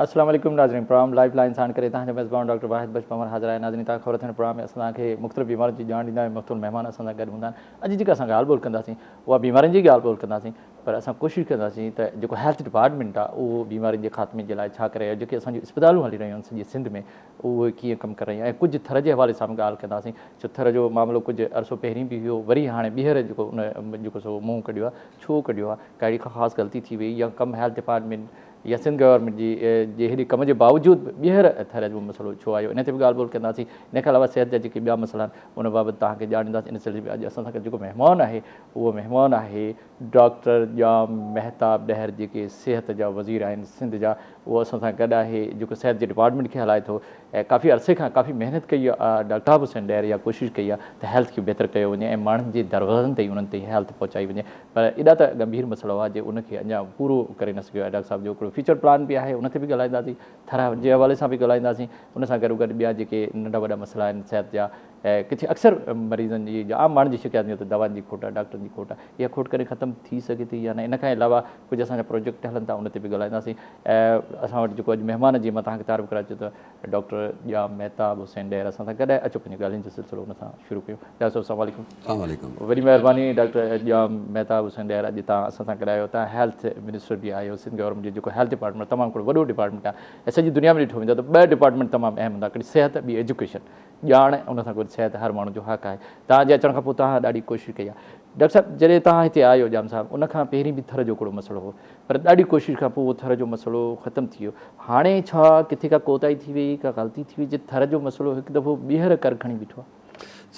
السلام عليڪم ناظرين پروگرام لائيف لائين ساڻ ڪري توهان جو ميزبان ڊاڪٽر واحد بخش پنهور حاضر آهي ناظرين توهان کي خبر اٿن پروگرام ۾ اسان توهان کي مختلف بيمارين جي ڄاڻ ڏيندا آهيون مختلف مهمان اسان سان گڏ هوندا آهن اڄ جيڪا اسان ڳالهه ٻولهه ڪنداسين اها بيمارين جي ڳالهه ٻولهه ڪنداسين پر اسان ڪوشش ڪنداسين ته جيڪو هيلٿ ڊپارٽمينٽ آهي اهو بيمارين جي خاتمي جي لاء ڇا ڪري رهيو آهي جيڪي اسان جون اسپتالون هلي رهيون آهن سڄي سنڌ ۾ اهي ڪيئن ڪم ڪري رهيون آهن ۽ ڪجهه ٿر جي حوالي سان به ڳالهه ڪنداسين ڇو ٿر جو معاملو ڪجهه عرصو پهرين به هيو وري هاڻي ٻيهر جيڪو ان جيڪو سو منهن ڪڍيو آهي ڇو ڪڍيو آهي ڪهڙي ڪا خاص غلطي ٿي وئي يا ڪم هيلٿ ڊپارٽمينٽ يا سنڌ گورنمينٽ جي جي هيڏي ڪم جي باوجود به ٻيهر ٿر جو مسئلو ڇو آيو ان تي به ڳالهه ٻولهه ڪنداسين ان کان علاوه صحت جا جيڪي ٻيا مسئلا آهن ان بابت توهان کي ڄاڻ ڏينداسين ان سلسلي ۾ اڄ اسان سان گڏ جيڪو مهمان آهي اهو مهمان آهي ڊاڪٽر ڄام مهتاب ڏهر جيڪي صحت جا وزير آهن سنڌ جا اهو اسان سان گڏ آهي جيڪو صحت جي ڊپارٽمينٽ کي هلائي ٿو ۽ ڪافي عرصي کان ڪافي محنت ڪئي آهي ڊاڪٽر مهتاب حسين ڏهر اها ڪوشش ڪئي آهي ته هيلٿ کي بهتر ڪيو وڃي ۽ ماڻهن جي دروازن تائين انهن تائين هيلٿ پهچائي وڃي پر ايڏا ته ڳنڀير مسئلو آهي جي ان کي اڃا پورو ڪري نه سگهيو آهي ڊاڪٽر صاحب جو هڪڙو فيوچر پلان به آهي ان تي به ڳالهائينداسين ٿر جي حوالي سان به ڳالهائينداسين ان سان گڏو گڏ ٻيا جيڪي ننڍا وڏا مسئلا آهن صحت جا ۽ ڪٿي اڪثر مريضن جي يا عام ماڻهن جي شڪايت هوندي آهي ته دوائن جي کوٽ آهي ڊاڪٽرن جي کوٽ آهي اها کوٽ ڪڏهن ختم ٿي سگهي ٿي يا نه ان کان علاوه ڪجهه اسان جا پروجيڪٽ هلن ٿا ان تي به ڳالهائينداسين ۽ اسان وٽ جيڪو اڄ مهمان جيئن مان توهان کي تعارف ڪرائي چڪو ته ڊاڪٽر ڄام مهتاب حسين ڏهر اسان سان گڏ آهي اچو پنهنجي ڳالهين جو سلسلو ان سان شروع ڪيون ڊاڪٽر صاحب السلام عليڪم. السلام عليڪم. وڏي مهرباني ڊاڪٽر ڄام مهتاب حسين ڏهر اڄ توهان اسان سان گڏ آهيو توهان هيلٿ منسٽر به آهيو سنڌ گورنمينٽ جو جيڪو هيلٿ ڊپارٽمينٽ تمام هڪڙو وڏو ڊپارٽمينٽ آهي ۽ سڄي دنيا ۾ ڏٺو ويندو آهي ته ٻه ڊپارٽمينٽ تمام اهم هوندا هڪڙي صحت ٻي ايجوڪيشن ڄاڻ ان سان گڏ صحت هر ماڻهو جو حق آهي. توهان جي اچڻ کان پوء توهان ڏاڍي ڪوشش ڪئي آهي. ڊاڪٽر صاحب جڏهن توهان هتي آيو ڄام صاحب ان کان پهرين به ٿر جو هڪڙو مسئلو هو پر ڏاڍي ڪوشش کان پوء اهو ٿر جو مسئلو ختم ٿي ويو. هاڻي ڇا ڪٿي ڪا ڪوتاهي ٿي وئي ڪا غلطي ٿي وئي جي ٿر جو مسئلو هڪ دفعو ٻيهر ڪر کڻي بيٺو آهي.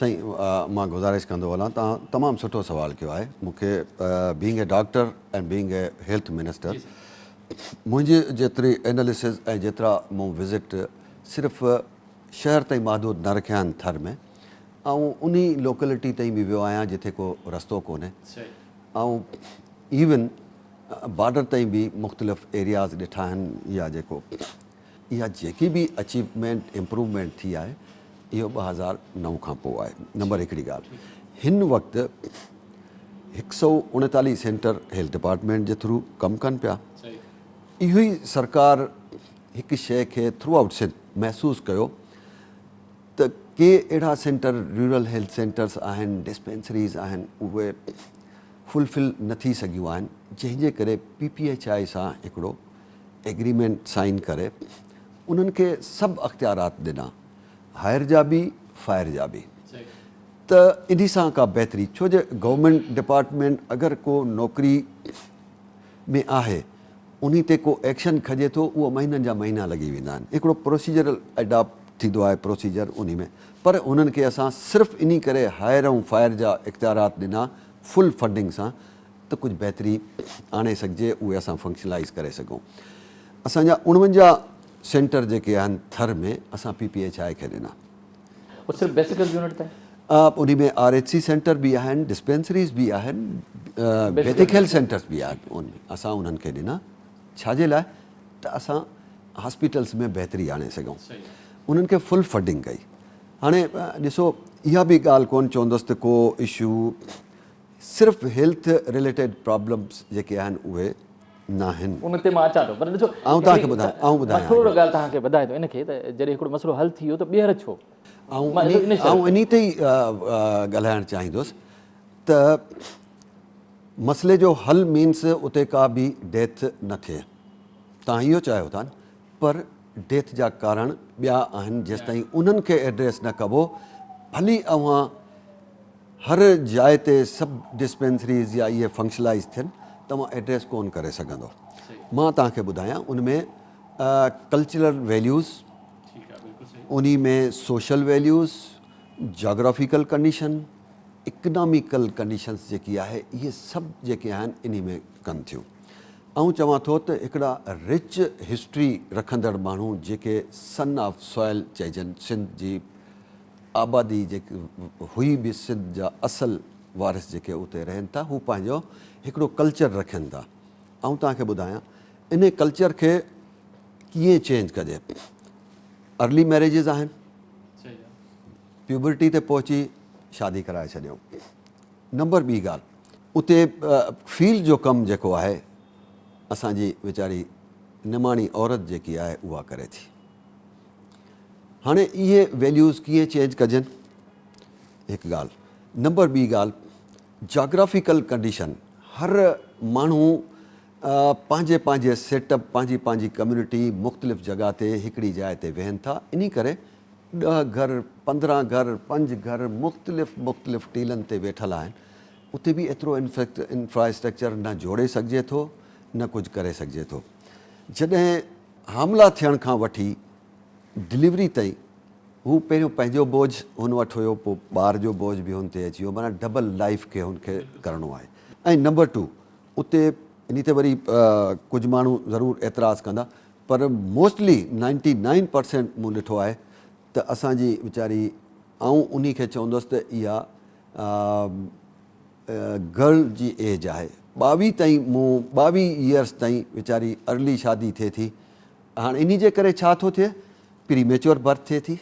سائين مان گذارش ڪندو هلان توهان تمام سٺو سوال ڪيو آهي مون کي being a doctor ۽ being a health minister منهنجي جيتري اينالسز ۽ جيترا مون وزٽ صرف شهر تائين محدود نه رکيا آهن ٿر ۾ آئون انهي لوڪلٽي تائين به ويو آهيان جتي ڪو رستو ڪونهي آئون ايون بارڊر تائين به مختلف ايرياز ڏٺا آهن يا جيڪو اها جيڪي به اچيومينٽ امپروومينٽ ٿي آهي اهو 2009 کان پوء آهي نمبر هڪڙي ڳالهه هن وقت هڪ سو اڻيتاليهه سينٽر هيلٿ ڊپارٽمينٽ جي ٿرو ڪم ڪن پيا اهو ئي سرڪار هڪ شيء کي ٿرو آئوٽ سنڌ محسوس ڪيو ته ڪي اهڙا سينٽر رورل هيلٿ سينٽرس آهن ڊسپينسريز آهن اهي فلفل نه ٿي سگهيون آهن جنهن جي ڪري پي پي ايڇ I سان هڪڙو ايگريمينٽ سائن ڪري انهن کي سڀ اختيارات ڏنا هائر جا به فائر جا به ته انهي سان ڪا بهتري ڇو جو گورنمينٽ ڊپارٽمينٽ اگر ڪو نوڪري ۾ آهي انهي تي ڪو ايڪشن کڄي ٿو اهو مهينن جا مهينا لڳي ويندا آهن هڪڙو پروسيجرل اڊاپٽ ٿيندو آهي پروسيجر انهي ۾ پر انهن کي اسان صرف انهي ڪري هائر ۽ فائر جا اختيارات ڏنا فل فنڊنگ سان ته ڪجهه بهتري آڻي سگهجي اهي اسان فنڪشنلائز ڪري سگهون اسان جا 49 سينٽر جيڪي آهن ٿر ۾ اسان پي پي ايڇ I کي ڏنا. اهو صرف بيسڪ هيلٿ يونٽ تائين؟ انهي ۾ آر ايڇ سي سينٽر به آهن، ڊسپينسريز به آهن، بيسڪ هيلٿ سينٽرز به آهن ان ۾ اسان انهن کي ڏنا ڇا جي لاء ته اسان هاسپيٽلس ۾ بهتري آڻي سگهون انهن کي فل فنڊنگ ڪئي هاڻي ڏسو اها به ڳالهه ڪون چوندس ته ڪو اشو صرف هيلٿ رليٽيڊ پرابلمس جيڪي آهن اهي ناهن. ان تي مان اچان ٿو پر ڏسو آئون توهان کي ٻڌايان آئون ٻڌايان مان ٿورو ڳالهه توهان کي ٻڌايان ٿو ان کي ته جڏهن هڪڙو مسئلو حل ٿي ويو ته ٻيهر ڇو؟ آئون آئون انهي تي ئي ڳالهائڻ چاهيندس ته مسئلي جو حل مينس اتي ڪا به ڊيٿ نه ٿئي توهان اهو چاهيو ٿا نه پر ڊيٿ جا ڪارڻ ٻيا آهن جيستائين انهن کي ايڊريس نه ڪبو ڀلي اوهان هر جاء تي سب ڊسپينسريز يا اهي فنڪشلائيز ٿين توهان ايڊريس ڪون ڪري سگهندو مان توهان کي ٻڌايان ان ۾ ڪلچرل ويليوز انهي ۾ social values geographical condition economical conditions جيڪي آهي اهي سڀ جيڪي آهن انهي ۾ ڪن ٿيون آئون چوان ٿو ته هڪڙا رچ هسٽري رکندڙ ماڻهو جيڪي سن آف سوائل چئجن سنڌ جي آبادي جيڪي هئي به سنڌ جا اصل وارث جيڪي اتي رهن ٿا هو پنهنجو هڪڙو ڪلچر رکين ٿا آئون توهان کي ٻڌايان انهي ڪلچر کي ڪيئن چينج ڪجي ارلي ميريجز آهن پيوبرٽي تي پهچي شادي ڪرائي ڇڏيو نمبر ٻي ڳالهه اتي فيلڊ جو ڪم جيڪو آهي اسان جي ويچاري نماڻي عورت جيڪي آهي اها ڪري ٿي. هاڻي اهي ويليوز ڪيئن چينج ڪجن؟ هڪ ڳالهه. نمبر ٻي ڳالهه جاگرافيڪل ڪنڊيشن هر ماڻهو پنهنجي پنهنجي سيٽ اپ پنهنجي پنهنجي ڪميونٽي مختلف جڳهه تي هڪڙي جاء تي ويهن ٿا انهي ڪري ڏهه گهر 15 گهر پنج گهر مختلف مختلف ٽيلن تي ويٺل آهن اتي به ايترو انفراسٽرڪچر نه جوڙي سگهجي ٿو نه ڪجهه ڪري سگهجي ٿو. جڏهن حامله ٿيڻ کان وٺي ڊليوري تائين هو پهريون پنهنجو بوجهه هن وٽ هيو پوء ٻار جو بوجهه به هن تي اچي ويو معنيٰ ڊبل لائيف کي هن کي ڪرڻو آهي ۽ نمبر ٽو اتي انهي تي وري ڪجهه ماڻهو ضرور اعتراض ڪندا پر موسٽلي 99 پرسينٽ مون ڏٺو آهي ته اسان جي ويچاري آئون انهي کي چوندس ته اها گرل جي ايج آهي ٻاويهه تائين مون 22 ايئرس تائين ويچاري ارلي شادي ٿئي ٿي هاڻ انهي جي ڪري ڇا ٿو ٿئي پري ميچور برٿ ٿئي ٿي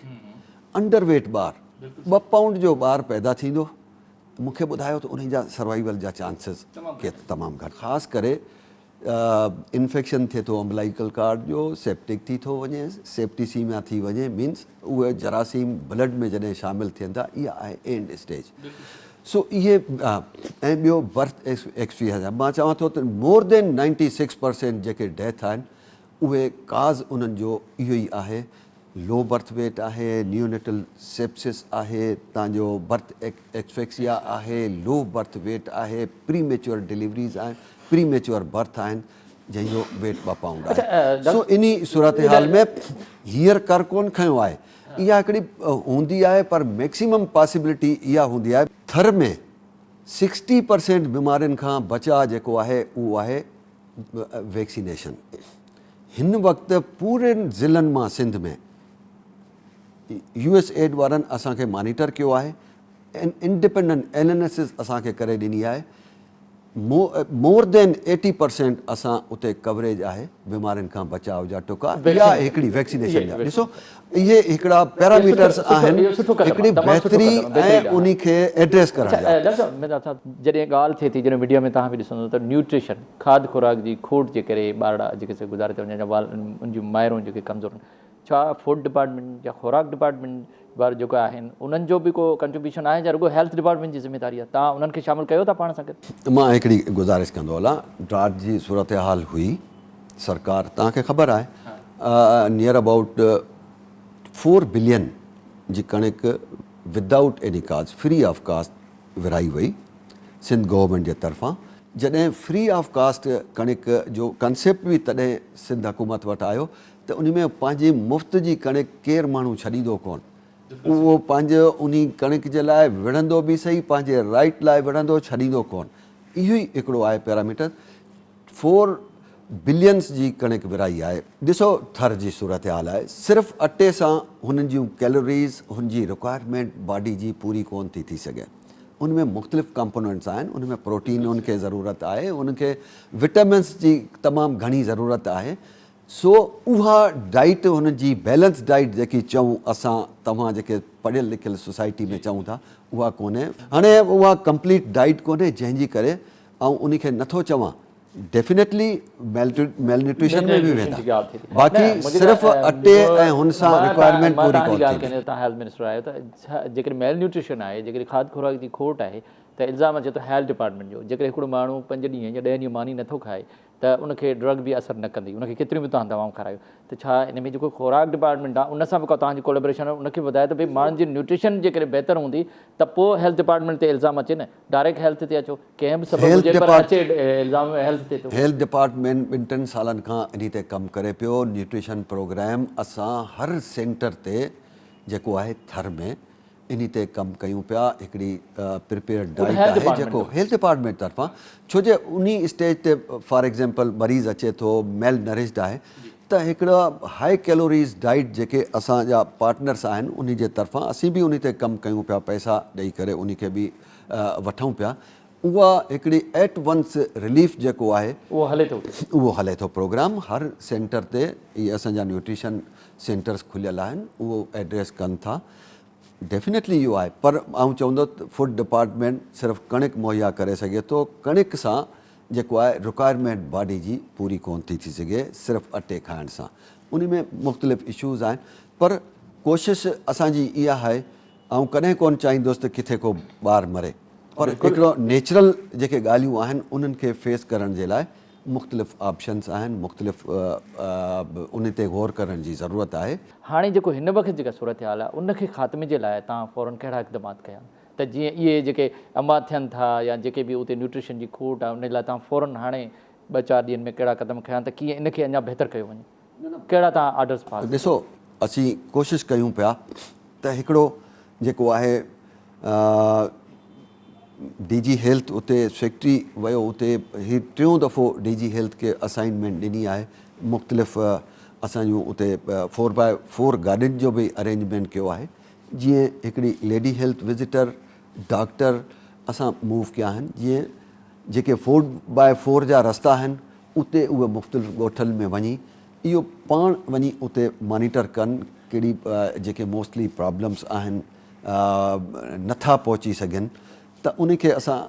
انڊر ويٽ ٻار 2 پائونڊ جو ٻار پيدا ٿيندو مون کي ٻڌايو ته انهي جا سروائيول جا چانسز تمام گهٽ خاص ڪري انفيڪشن ٿئي ٿو امبلائيڪل ڪارڊ جو سيپٽڪ ٿي ٿو وڃي سيپٽيسيميا ٿي وڃي مينس اهي جراثيم بلڊ ۾ جڏهن شامل ٿين ٿا اها آهي اينڊ اسٽيج سو اهي ۽ ٻيو برٿ ايڪسفيا مان چوان ٿو ته مور دين 96% جيڪي ڊيٿ آهن اهي ڪاز انهن جو اهو ئي آهي لو برٿ ويٽ آهي، نيونيٽل سيپسس آهي، تان جو برٿ ايسفڪسيا آهي، لو برٿ ويٽ آهي، پري ميچوئر ڊليوريز آهن، پري ميچوئر برٿ آهن جنهن جو ويٽ 2 پائونڊ آهي. سو انهي صورتحال ۾ هينئر ڪر ڪونه کنيو آهي. اها هڪڙي هوندي آهي پر ميڪسيمم پاسيبلٽي اها هوندي آهي. ٿر ۾ سڪسٽي پرسينٽ بيمارين کان بچاء جيڪو آهي اهو آهي ويڪسينيشن. هن وقت پورين ضلعن مان سنڌ ۾ يو ايس ايڊ وارن اسان کي مانيٽر ڪيو آهي انڊيپينڊنٽ ايناليسس اسان کي ڪري ڏني آهي مور دين 80% اسان اتي ڪوريج آهي بيمارين کان بچاء جا ٽڪا يا هڪڙي ويڪسينيشن جا ڏسو اهي هڪڙا پيراميٽرز آهن هڪڙي بهتري ۽ انهي کي ايڊريس ڪرڻ جا. ڊاڪٽر صاحب جڏهن ڳالهه ٿئي ٿي جڏهن ميڊيا ۾ توهان به ڏسندو ته نيوٽريشن کاڌ خوراڪ جي کوٽ جي ڪري ٻارڙا جيڪي سي گذاري ٿا وڃن يا ان جون مائرون جيڪي ڪمزور آهن ڇا فوڊ ڊپارٽمينٽ يا خوراڪ ڊپارٽمينٽ وارا جيڪو آهن انهن جو به ڪو ڪنٽريبيوشن آهي يا رڳو هيلٿ ڊپارٽمينٽ جي ذميواري آهي توهان انهن کي شامل ڪيو ٿا پاڻ سان گڏ؟ مان هڪڙي گذارش ڪندو هلان ڊراٽ جي صورتحال هئي سرڪار توهان کي خبر آهي نيئر ابائوٽ 4 بلين جي ڪڻڪ without any cost free of cost ورهائي وئي سنڌ گورنمينٽ جي طرفان جڏهن فري آف ڪاسٽ ڪڻڪ جو ڪنسيپٽ به تڏهن سنڌ حڪومت وٽ آيو ته انهي ۾ پنهنجي مفت جي ڪڻڪ ڪير ماڻهو ڇڏيندو ڪون اهو پنهنجو انهي ڪڻڪ جي لاء وڙهندو به سهي پنهنجي رائيٽ لاء وڙهندو ڇڏيندو ڪون اهو ئي هڪڙو آهي پيراميٽر فور بلينس جي ڪڻڪ ورهائي آهي ڏسو ٿر جي صورتحال آهي صرف اٽي سان هنن جون ڪيلوريز هن جي رڪوائرمينٽ باڊي جي پوري ڪون ٿي ٿي سگهي ان ۾ مختلف ڪمپوننٽس آهن ان ۾ پروٽين ان کي ضرورت آهي ان کي وٽامنس جي تمام گهڻي ضرورت آهي سو اها ڊائيٽ هن جي بيلنس ڊائيٽ جيڪي چئون اسان توهان جيڪي پڙهيل لکيل سوسائٽي ۾ چئون ٿا اها ڪونهي هاڻي اها ڪمپليٽ ڊائيٽ ڪونهي جنهن جي ڪري آئون ان کي نٿو چوان ڊيفينيٽلي ميل نيوٽريشن ۾ به ويندا باقي صرف اٽي ۽ هن سان رڪوائرمينٽ پوري ڪون ٿيندي. توهان هيلٿ منسٽر آهيو ته جيڪڏهن ميل نيوٽريشن آهي جيڪڏهن کاڌ خوراڪ جي کوٽ آهي ته الزام اچي ٿو هيلٿ ڊپارٽمينٽ جو جيڪڏهن هڪڙو ماڻهو 5 ڏينهن يا 10 ڏينهن ماني نٿو کائي ته ان کي ڊرگ به اثر نه ڪندي ان کي ڪيتريون به توهان دوائون کارايو ته ڇا ان ۾ جيڪو خوراڪ ڊپارٽمينٽ آهي ان سان به ڪا توهان جي ڪولابريشن آهي ان کي ٻڌايو ته ڀئي ماڻهن جي نيوٽريشن جيڪڏهن بهتر هوندي ته پوء هيلٿ ڊپارٽمينٽ تي الزام اچي نه ڊائريڪٽ هيلٿ تي اچو ڪنهن به سبب هجي پر اچي الزام هيلٿ تي ٿو. هيلٿ ڊپارٽمينٽ ٻن ٽن سالن کان انهي تي ڪم ڪري پيو نيوٽريشن پروگرام اسان هر سينٽر تي جيڪو آهي ٿر ۾ انهي تي ڪم ڪيون پيا هڪڙي پريپيئرڊ ڊائيٽ آهي جيڪو هيلٿ ڊپارٽمينٽ طرفان ڇو جي انهي اسٽيج تي فار ايگزامپل مريض اچي ٿو ميل نرشڊ آهي ته هڪڙا هائي ڪيلوريز ڊائيٽ جيڪي اسان جا پارٽنرس آهن انهي جي طرفان اسين به انهي تي ڪم ڪيون پيا پئسا ڏئي ڪري انهي کي به وٺون پيا اها هڪڙي ايٽ ونس رليف جيڪو آهي اهو هلي ٿو اهو هلي ٿو پروگرام هر سينٽر تي اهي اسان جا نيوٽريشن سينٽرس کليل آهن اهو ايڊريس ڪن ٿا ڊيفينيٽلي اهو آهي پر آئون چوندس فوڊ ڊپارٽمينٽ صرف ڪڻڪ مهيا ڪري سگهي ٿو ڪڻڪ سان جيڪو آهي رڪوائرمينٽ باڊي جي پوري ڪون ٿي ٿي سگهي صرف اٽي کائڻ سان. انهي ۾ مختلف اشوز آهن پر ڪوشش اسان جي اها آهي آئون ڪڏهن ڪون چاهيندس ته ڪٿي ڪو ٻار مري پر هڪڙو نيچرل جيڪي ڳالهيون آهن انهن کي فيس ڪرڻ جي لاء مختلف آپشنس آهن مختلف انهي تي غور ڪرڻ جي ضرورت آهي. هاڻي جيڪو هن وقت جيڪا صورتحال آهي ان کي خاتمي جي لاء توهان فورن ڪهڙا اقدامات ڪيا ته جيئن اهي جيڪي اموات ٿين ٿا يا جيڪي به اتي نيوٽريشن جي کوٽ آهي ان لاء توهان فورن هاڻي ٻه چار ڏينهن ۾ ڪهڙا قدم کنيا ته ڪيئن ان کي اڃا بهتر ڪيو وڃي ڪهڙا توهان آرڊرز پاس ڪيا. ڏسو اسين ڪوشش ڪيون پيا ته هڪڙو جيڪو آهي ڊي جي هيلٿ اتي سيڪريٽري ويو اتي هي ٽيون دفعو ڊي جي هيلٿ کي اسائنمينٽ ڏني آهي مختلف اسان جون اتي فور باء فور گاڏين جو به ارينجمينٽ ڪيو آهي جيئن هڪڙي ليڊي هيلٿ وزيٽر ڊاڪٽر اسان موو ڪيا آهن جيئن جيڪي فور باء فور جا رستا آهن اتي اهي مختلف ڳوٺن ۾ وڃي اهو پاڻ وڃي اتي مانيٽر ڪن ڪهڙي جيڪي موسٽلي پرابلمس آهن نٿا پهچي سگهن ته ان کي اسان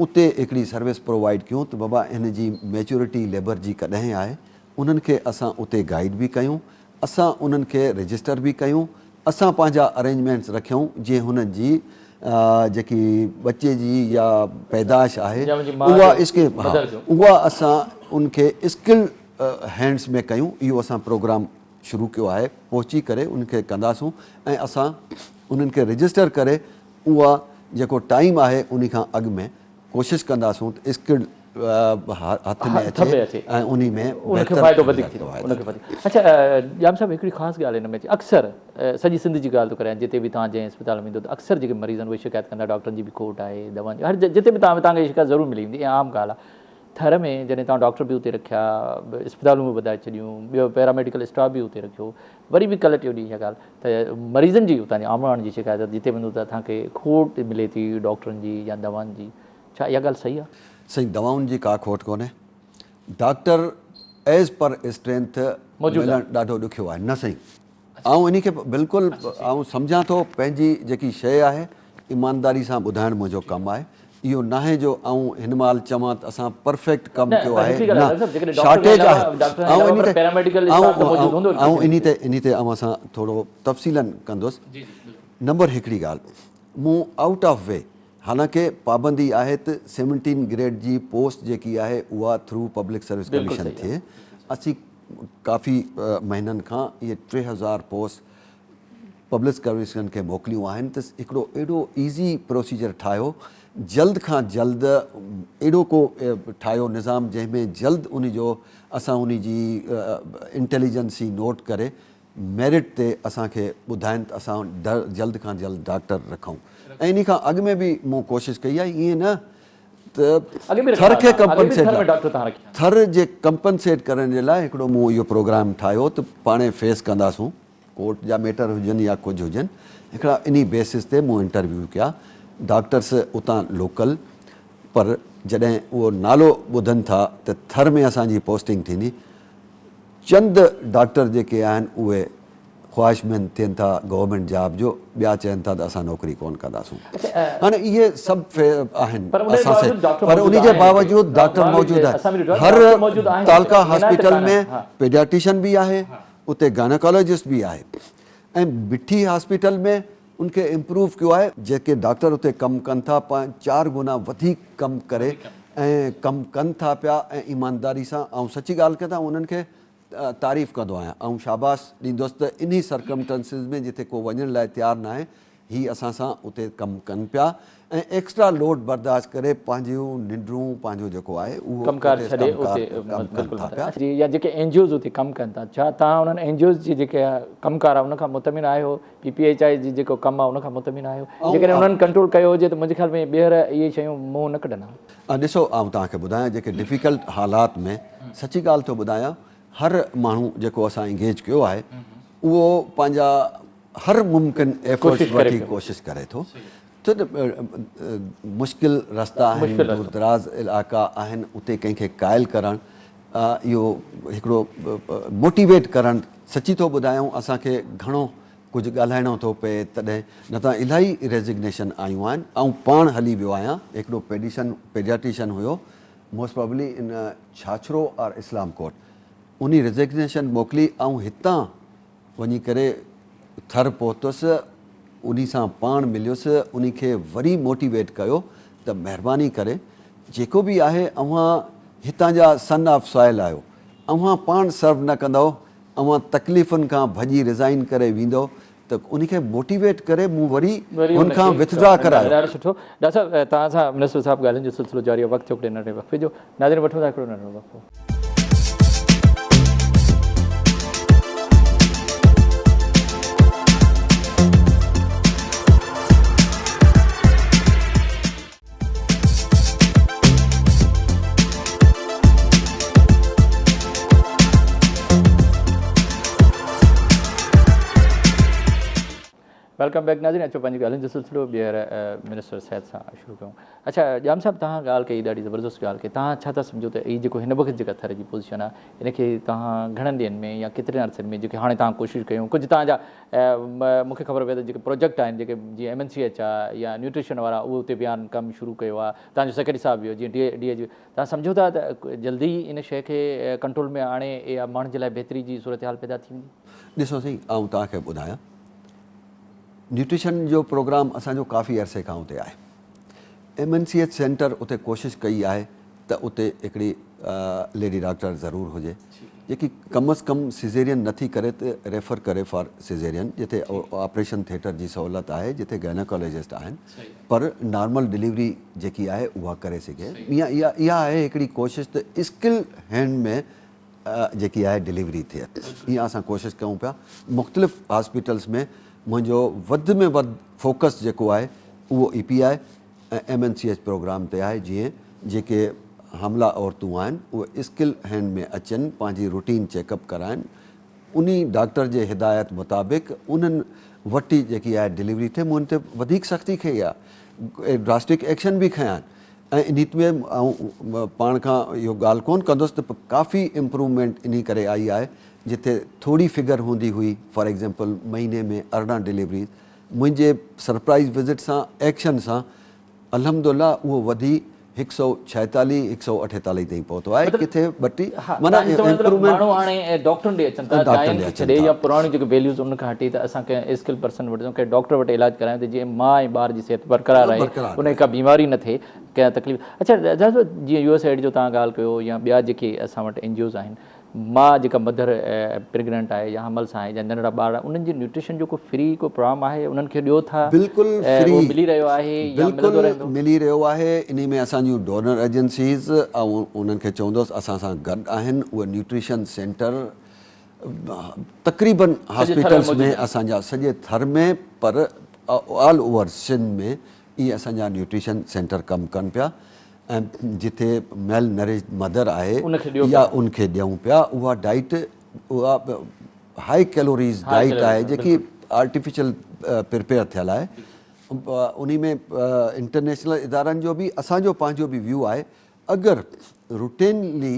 اتي هڪڙي سروس پرووائيڊ ڪيون ته بابا هن جي ميچورٽي ليبر جي ڪڏهن آهي انهن کي اسان اتي گائيڊ به ڪيون اسان انهن کي رجسٽر به ڪيون، اسان پنهنجا ارينجمينٽس رکيون جيئن هنن جي جيڪي ٻچي جي يا پيدائش آهي اها اسڪي ها اها اسان ان کي اسڪلڊ هينڊس ۾ ڪيون اهو اسان پروگرام شروع ڪيو آهي پهچي ڪري ان کي ڪنداسون ۽ اسان انهن کي رجسٽر ڪري اها جيڪو ٽائيم آهي انهي کان اڳ ۾ ڪوشش ڪنداسون ته اسڪلڊ هٿ ۾ اچي ۽ انهي ۾ ان کي فائدو وڌيڪ ٿيندو ان کي وڌيڪ اڇا ڄام صاحب هڪڙي خاص ڳالهه هن ۾ اچي اڪثر سڄي سنڌ جي ڳالهه ٿو ڪريان جتي به توهان جنهن اسپتال ۾ ويندو ته اڪثر جيڪي مريض آهن اهي شڪايت ڪندا ڊاڪٽرن جي به کوٽ آهي دوائن جي هر جتي به توهان توهان کي شڪايت ضرور ملي ويندي اها عام ڳالهه آهي ٿر ۾ جڏهن توهان ڊاڪٽر به اتي رکيا اسپتالون به وڌائي ڇڏيون ٻيو پيراميڊيڪل اسٽاف به اتي رکيو وري به ڪلهه ٽيون ڏينهن اها ڳالهه ته مريضن جي اتان جي عام ماڻهن جي شڪايت آهي جتي وڃو ته اسان کي کوٽ ملي ٿي ڊاڪٽرن جي يا دوائن جي ڇا اها ڳالهه صحيح آهي؟ سائين دوائن جي ڪا کوٽ ڪونهي ڊاڪٽر ايز پر اسٽرينٿ ملڻ ڏاڍو ڏکيو آهي نه سائين آئون انهي کي بلڪل آئون سمجهان ٿو پنهنجي جيڪي شيء آهي ايمانداري سان ٻڌائڻ منهنجو ڪم آهي اهو ناهي جو آئون هن مهل چوان ته اسان پرفيڪٽ ڪم ڪيو آهي نه شارٽيج آهي آئون انهي تي انهي تي اوهان سان ٿورو تفصيلن ڪندس نمبر هڪڙي ڳالهه مون آئوٽ آف وي حالانڪه پابندي آهي ته سيونٽين گريڊ جي پوسٽ جيڪي آهي اها ٿرو پبلڪ سروس ڪميشن ٿئي اسين ڪافي مهينن کان اهي 3000 پوسٽ پبلڪ سروس کي موڪليون آهن ته هڪڙو اهڙو ايزي پروسيجر ٺاهيو جلد کان جلد اهڙو ڪو ٺاهيو نظام جنهن ۾ جلد ان جو اسان ان جي انٽيليجنسي نوٽ ڪري ميرٽ تي اسان کي ٻڌائن ته اسان جلد کان جلد ڊاڪٽر رکون ۽ ان کان اڳ ۾ به مون ڪوشش ڪئي آهي ائين نه ته ٿر کي ڪمپنسيٽ ٿر جي ڪمپنسيٽ ڪرڻ جي لاء هڪڙو مون اهو پروگرام ٺاهيو ته پاڻي فيس ڪنداسون ڪورٽ جا ميٽر هجن يا ڪجهه هجن هڪڙا انهي بيسس تي مون انٽرويو ڪيا ڊاڪٽرس اتان لوڪل پر جڏهن اهو نالو ٻڌن ٿا ته ٿر ۾ اسان جي پوسٽنگ ٿيندي چند ڊاڪٽر جيڪي آهن اهي خواهشمند ٿين ٿا گورنمينٽ جاب جو ٻيا چون ٿا ته اسان نوڪري ڪون ڪنداسون هاڻي اهي سڀ آهن اسان سي پر انهي جي باوجود ڊاڪٽر موجود آهن هر تعلقه هاسپيٽل ۾ پيڊياٽيشن به آهي اتي گائناڪالاجسٽ به آهي ۽ مٺي هاسپيٽل ۾ ان کي امپروو ڪيو آهي جيڪي ڊاڪٽر اتي ڪم ڪن ٿا چار گنا وڌيڪ ڪم ڪري ۽ ڪم ڪن ٿا پيا ۽ ايمانداري سان آئون سچي ڳالهه ڪيان ته انهن کي تعريف ڪندو آهيان آئون شاباس ڏيندس ته انهي سرڪمٽنسز ۾ جتي ڪو وڃڻ لاء تيار ناهي هي اسان سان اتي ڪم ڪن پيا ۽ ايڪسٽرا لوڊ برداشت ڪري پنهنجيون ننڊون پنهنجو جيڪو آهي اهو ڪم ڪار ڇڏي اتي ڪم ڪن ٿا پيا. جي يا جيڪي اين جي اوز اتي ڪم ڪن ٿا ڇا توهان انهن اين جي اوز جي جيڪي ڪم ڪار آهي ان کان مطمئن آهيو پي پي ايڇ I جي جيڪو ڪم آهي ان کان مطمئن آهيو جيڪڏهن انهن ڪنٽرول ڪيو هجي ته منهنجي خيال ۾ ٻيهر اهي شيون منهن نه ڪڍن ها. ڏسو آئون توهان کي ٻڌايان جيڪي ڊفيڪلٽ حالات ۾ سچي ڳالهه ٿو ٻڌايان هر ماڻهو جيڪو اسان انگيج ڪيو آهي اهو پنهنجا هر ممڪن ايفرٽس وٺي ڪوشش ڪري ٿو ڇو ته مشڪل رستا آهن دور دراز علائقا آهن اتي ڪنهن کي قائل ڪرڻ اهو هڪڙو موٽيويٽ ڪرڻ سچي ٿو ٻڌايان اسان کي گهڻو ڪجهه ڳالهائڻو ٿو پئي تڏهن نه ته الاهي ريزگنيشن آيون آهن آئون پاڻ هلي ويو آهيان هڪڙو پيڊيشن پيڊياٽيشن هيو Most probably in Chachro or Islam Kot انهي ريزگنيشن موڪلي آئون هتان وڃي ڪري ٿر پهتس انهي سان پاڻ مليس انهي کي وري موٽيويٽ ڪيو ته مهرباني ڪري جيڪو به آهي اوهان هتان جا سن آف سوائل آهيو اوهان پاڻ سرو نه ڪندؤ اوهان تڪليفن کان ڀڄي ريزائن ڪري ويندؤ ته انهي کي موٽيويٽ ڪري مون وري وري هن ان کان کي وٿڊرا ڪرايو. ڏاڍو سٺو ڊاڪٽر صاحب توهان سان منسٽر صاحب ڳالهين جو سلسلو جاري آهي وقت ٿيو هڪڙي ننڍڙي وقفي جو ناظرين وٺون ٿا هڪڙو ننڍڙو وقفو. Welcome back ناظرين اچو پنهنجي ڳالهين جو سلسلو ٻيهر منسٽر صحت سان شروع ڪيون اڇا ڄام صاحب توهان ڳالهه ڪئي ڏاڍي زبردست ڳالهه ڪئي توهان ڇا ٿا سمجهو ته هي جيڪو هن وقت جيڪا ٿر جي پوزيشن آهي ان کي توهان گهڻن ڏينهن ۾ يا ڪيترن عرصن ۾ جيڪي هاڻي توهان ڪوشش ڪيون ڪجهه توهان جا مون کي خبر پئي ته جيڪي پروجيڪٽ آهن جيڪي جيئن ايم اين سي ايڇ آهي يا نيوٽريشن وارا اهي اتي ويا آهن ڪم شروع ڪيو آهي توهان جو سيڪريٽري صاحب ويو جيئن ڊي ڊي ايڇ توهان سمجهو ٿا ته جلدي ئي ان شيء کي ڪنٽرول ۾ آڻي اها ماڻهن جي لاء بهتري جي صورتحال پيدا ٿي ويندي؟ ڏسو سائين آئون توهان کي ٻڌايان نيوٽريشن جو پروگرام اسان جو ڪافي عرصي کان اتي آهي M N C H centre اتي ڪوشش ڪئي آهي ته اتي هڪڙي ليڊي ڊاڪٽر ضرور هجي جيڪي ڪم از ڪم سيزيرين نٿي ڪري ته ريفر ڪري فار سيزيرين جتي آپريشن ٿيٽر جي سهولت آهي جتي گائناڪالاجسٽ آهن پر نارمل ڊليوري جيڪي آهي اها ڪري سگهي اها اها آهي هڪڙي ڪوشش ته اسڪل هينڊ ۾ جيڪي آهي ڊليوري ٿئي اها اسان ڪوشش ڪيون پيا مختلف هاسپيٽلس ۾ منهنجو وڌ ۾ وڌ فوڪس جيڪو آهي اهو اي پي آء ۽ M N C H programme تي آهي جيئن جيڪي حاملا عورتون آهن اهي اسڪل هينڊ ۾ اچن پنهنجي روٽين چيڪ اپ ڪرائن انهي ڊاڪٽر جي هدايت مطابق انهن وٽ ئي جيڪي آهي ڊليوري ٿئي مون ان تي وڌيڪ سختي کئي آهي ڊراسٽڪ ايڪشن به کنيا آهن ۽ انهي ۾ آئون پاڻ کان اهو ڳالهه ڪون ڪندس ته ڪافي امپروومينٽ انهي ڪري آئي آهي جتي ٿوري فگر هوندي هئي فار ايگزامپل مهيني ۾ 18 ڊليوريز منهنجي سرپرائز وزٽ سان ايڪشن سان الحمدالله اهو وڌي هڪ سئو ڇائيتاليهه هڪ سئو اٺيتاليهه تائين پهتو آهي ڪٿي ٻه ٽي معنيٰ امپروومينٽ ماڻهو هاڻي ڊاڪٽرن ڏي اچن ٿا داين کي ڇڏي يا پراڻيون جيڪي ويليوز ان کان هٽي ته اسان ڪنهن اسڪل پرسن وٽ ڪنهن ڊاڪٽر وٽ علاج ڪرايون ته جيئن ماء ۽ ٻار جي صحت برقرار رهي ان کي ڪا بيماري نه ٿئي ڪا تڪليف اڇا جيئن يو ايس ايڊ جو توهان ڳالهه ڪيو يا ٻيا جيڪي اسان وٽ اين جي اوز آهن ماء جيڪا مڌر پريگننٽ آهي يا حمل سان آهي يا ننڍڙا ٻار انهن جي نيوٽريشن جو ڪو فري ڪو پروگرام آهي انهن کي ڏيو ٿا بلڪل فري اهو ملي رهيو آهي يا ملندو رهندو؟ بلڪل ملي رهيو آهي انهي ۾ اسان جون ڊونر ايجنسيز آئون انهن کي چوندس اسان سان گڏ آهن اهي نيوٽريشن سينٽر تقريبن هاسپيٽلس ۾ اسان جا سڄي ٿر ۾ پر آل اوور سنڌ ۾ اهي اسان جا نيوٽريشن سينٽر ڪم ڪن پيا ۽ جتي ميل نرشڊ مدر آهي يا ان کي ڏيون پيا اها ڊائيٽ اها هائي ڪيلوريز ڊائيٽ آهي جيڪي آرٽيفيشل پرپيئر ٿيل آهي انهي ۾ انٽرنيشنل ادارن جو به اسان جو پنهنجو به ويو آهي اگر روٽينلي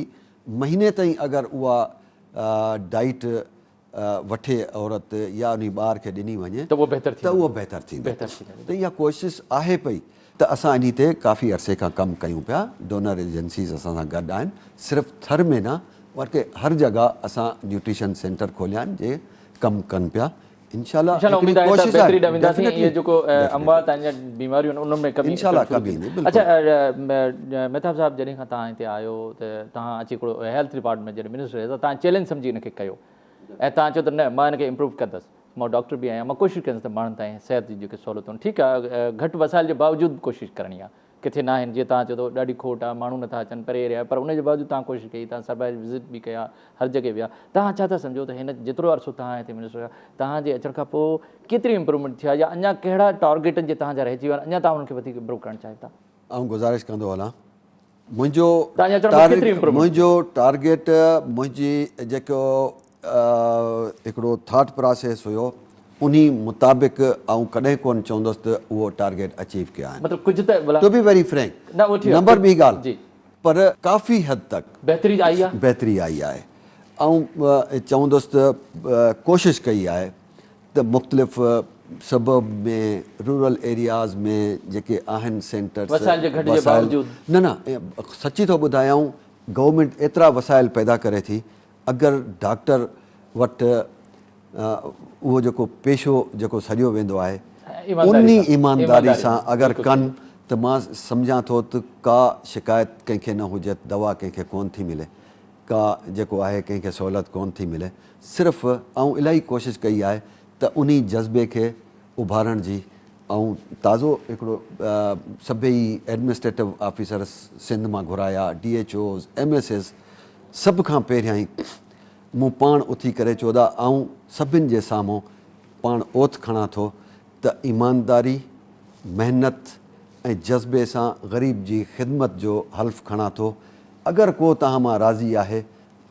مهيني تائين اگر اها ڊائيٽ وٺي عورت يا انهي ٻار کي ڏني وڃي ته اهو بهتر ته اهو بهتر ٿيندو ته اها ڪوشش آهي پئي ته اسان انهي تي ڪافي عرصي کان ڪم ڪيون پيا ڊونر ايجنسيز اسان سان گڏ آهن صرف ٿر ۾ نه بلڪه هر جڳهه اسان نيوٽريشن سينٽر کوليا آهن جي ڪم ڪن پيا انشاء الله انشاء الله اميد آهي ته بهتري ڏانهن وينداسين اهي جيڪو اموات آهن يا بيماريون آهن انهن ۾ ڪمي انشاء الله ڪمي ايندي بلڪل اڇا مهتاب صاحب جڏهن کان توهان هتي آيو ته توهان اچي هڪڙو هيلٿ ڊپارٽمينٽ جڏهن منسٽر رهيا ته توهان چئلينج سمجهي ان کي ڪيو ۽ توهان چيو ته نه مان ان کي امپروو ڪندس مان ڊاڪٽر به آهيان مان ڪوشش ڪندس ته ماڻهن تائين صحت جون جيڪي سهولتون ٺيڪ آهي گهٽ وسائل جي باوجود به ڪوشش ڪرڻي آهي ڪٿي نه آهن جيئن توهان چئو ٿو ڏاڍي کوٽ آهي ماڻهو نٿا اچن پري ايريا آهي پر ان جي باوجود توهان ڪوشش ڪئي توهان سرپرائز وزٽ به ڪيا هر جڳهه ويا توهان ڇا ٿا سمجهو ته هن جيترو عرصو توهان هتي منسٽر رهيا توهان جي اچڻ کان پوء ڪيتري امپروومينٽ ٿي آهي يا اڃا ڪهڙا ٽارگيٽن جي توهان جا رهجي ويا آهن اڃا توهان انهن کي وڌيڪ امپروو ڪرڻ چاهيو ٿا؟ آئون گذارش ڪندو هلان منهنجو منهنجو ٽارگيٽ منهنجي جيڪو هڪڙو ٿاٽ پراسيس هيو انهي مطابق آئون ڪڏهن ڪونه چوندس ته اهو ٽارگيٽ اچيو ڪيا آهن مطلب ڪجهه ته to be very frank number ٻي ڳالهه پر ڪافي حد تڪ بهتري آئي آهي بهتري آئي آهي آئون چوندس ته ڪوشش ڪئي آهي ته مختلف سبب ۾ رورل ايرياز ۾ جيڪي آهن سينٽرس وسائل جي گهٽ جي باوجود. نه نه سچي ٿو ٻڌايائون گورنمينٽ ايترا وسائل پيدا ڪري ٿي اگر ڊاڪٽر وٽ اهو جيڪو پيشو جيڪو سڏيو ويندو آهي انهي ايمانداري سان اگر ڪن ته مان سمجهان ٿو ته ڪا شڪايت ڪنهن کي نه هجي ته دوا ڪنهن کي ڪونه ٿي ملي ڪا جيڪو آهي ڪنهن کي سهولت ڪونه ٿي ملي صرف آئون الاهي ڪوشش ڪئي آهي ته انهي جذبي کي اڀارڻ جي آئون تازو هڪڙو سڀئي ايڊمنسٽريٽو آفيسرس سنڌ مان گهرايا D H Os M S S سڀ کان پهريائين مون پاڻ اٿي ڪري چيو ته آئون سڀن جي سامهون پاڻ اوٿ کڻان ٿو ته ايمانداري، محنت ۽ جذبي سان غريب جي خدمت جو حلف کڻان ٿو، اگر ڪو توهان مان راضي آهي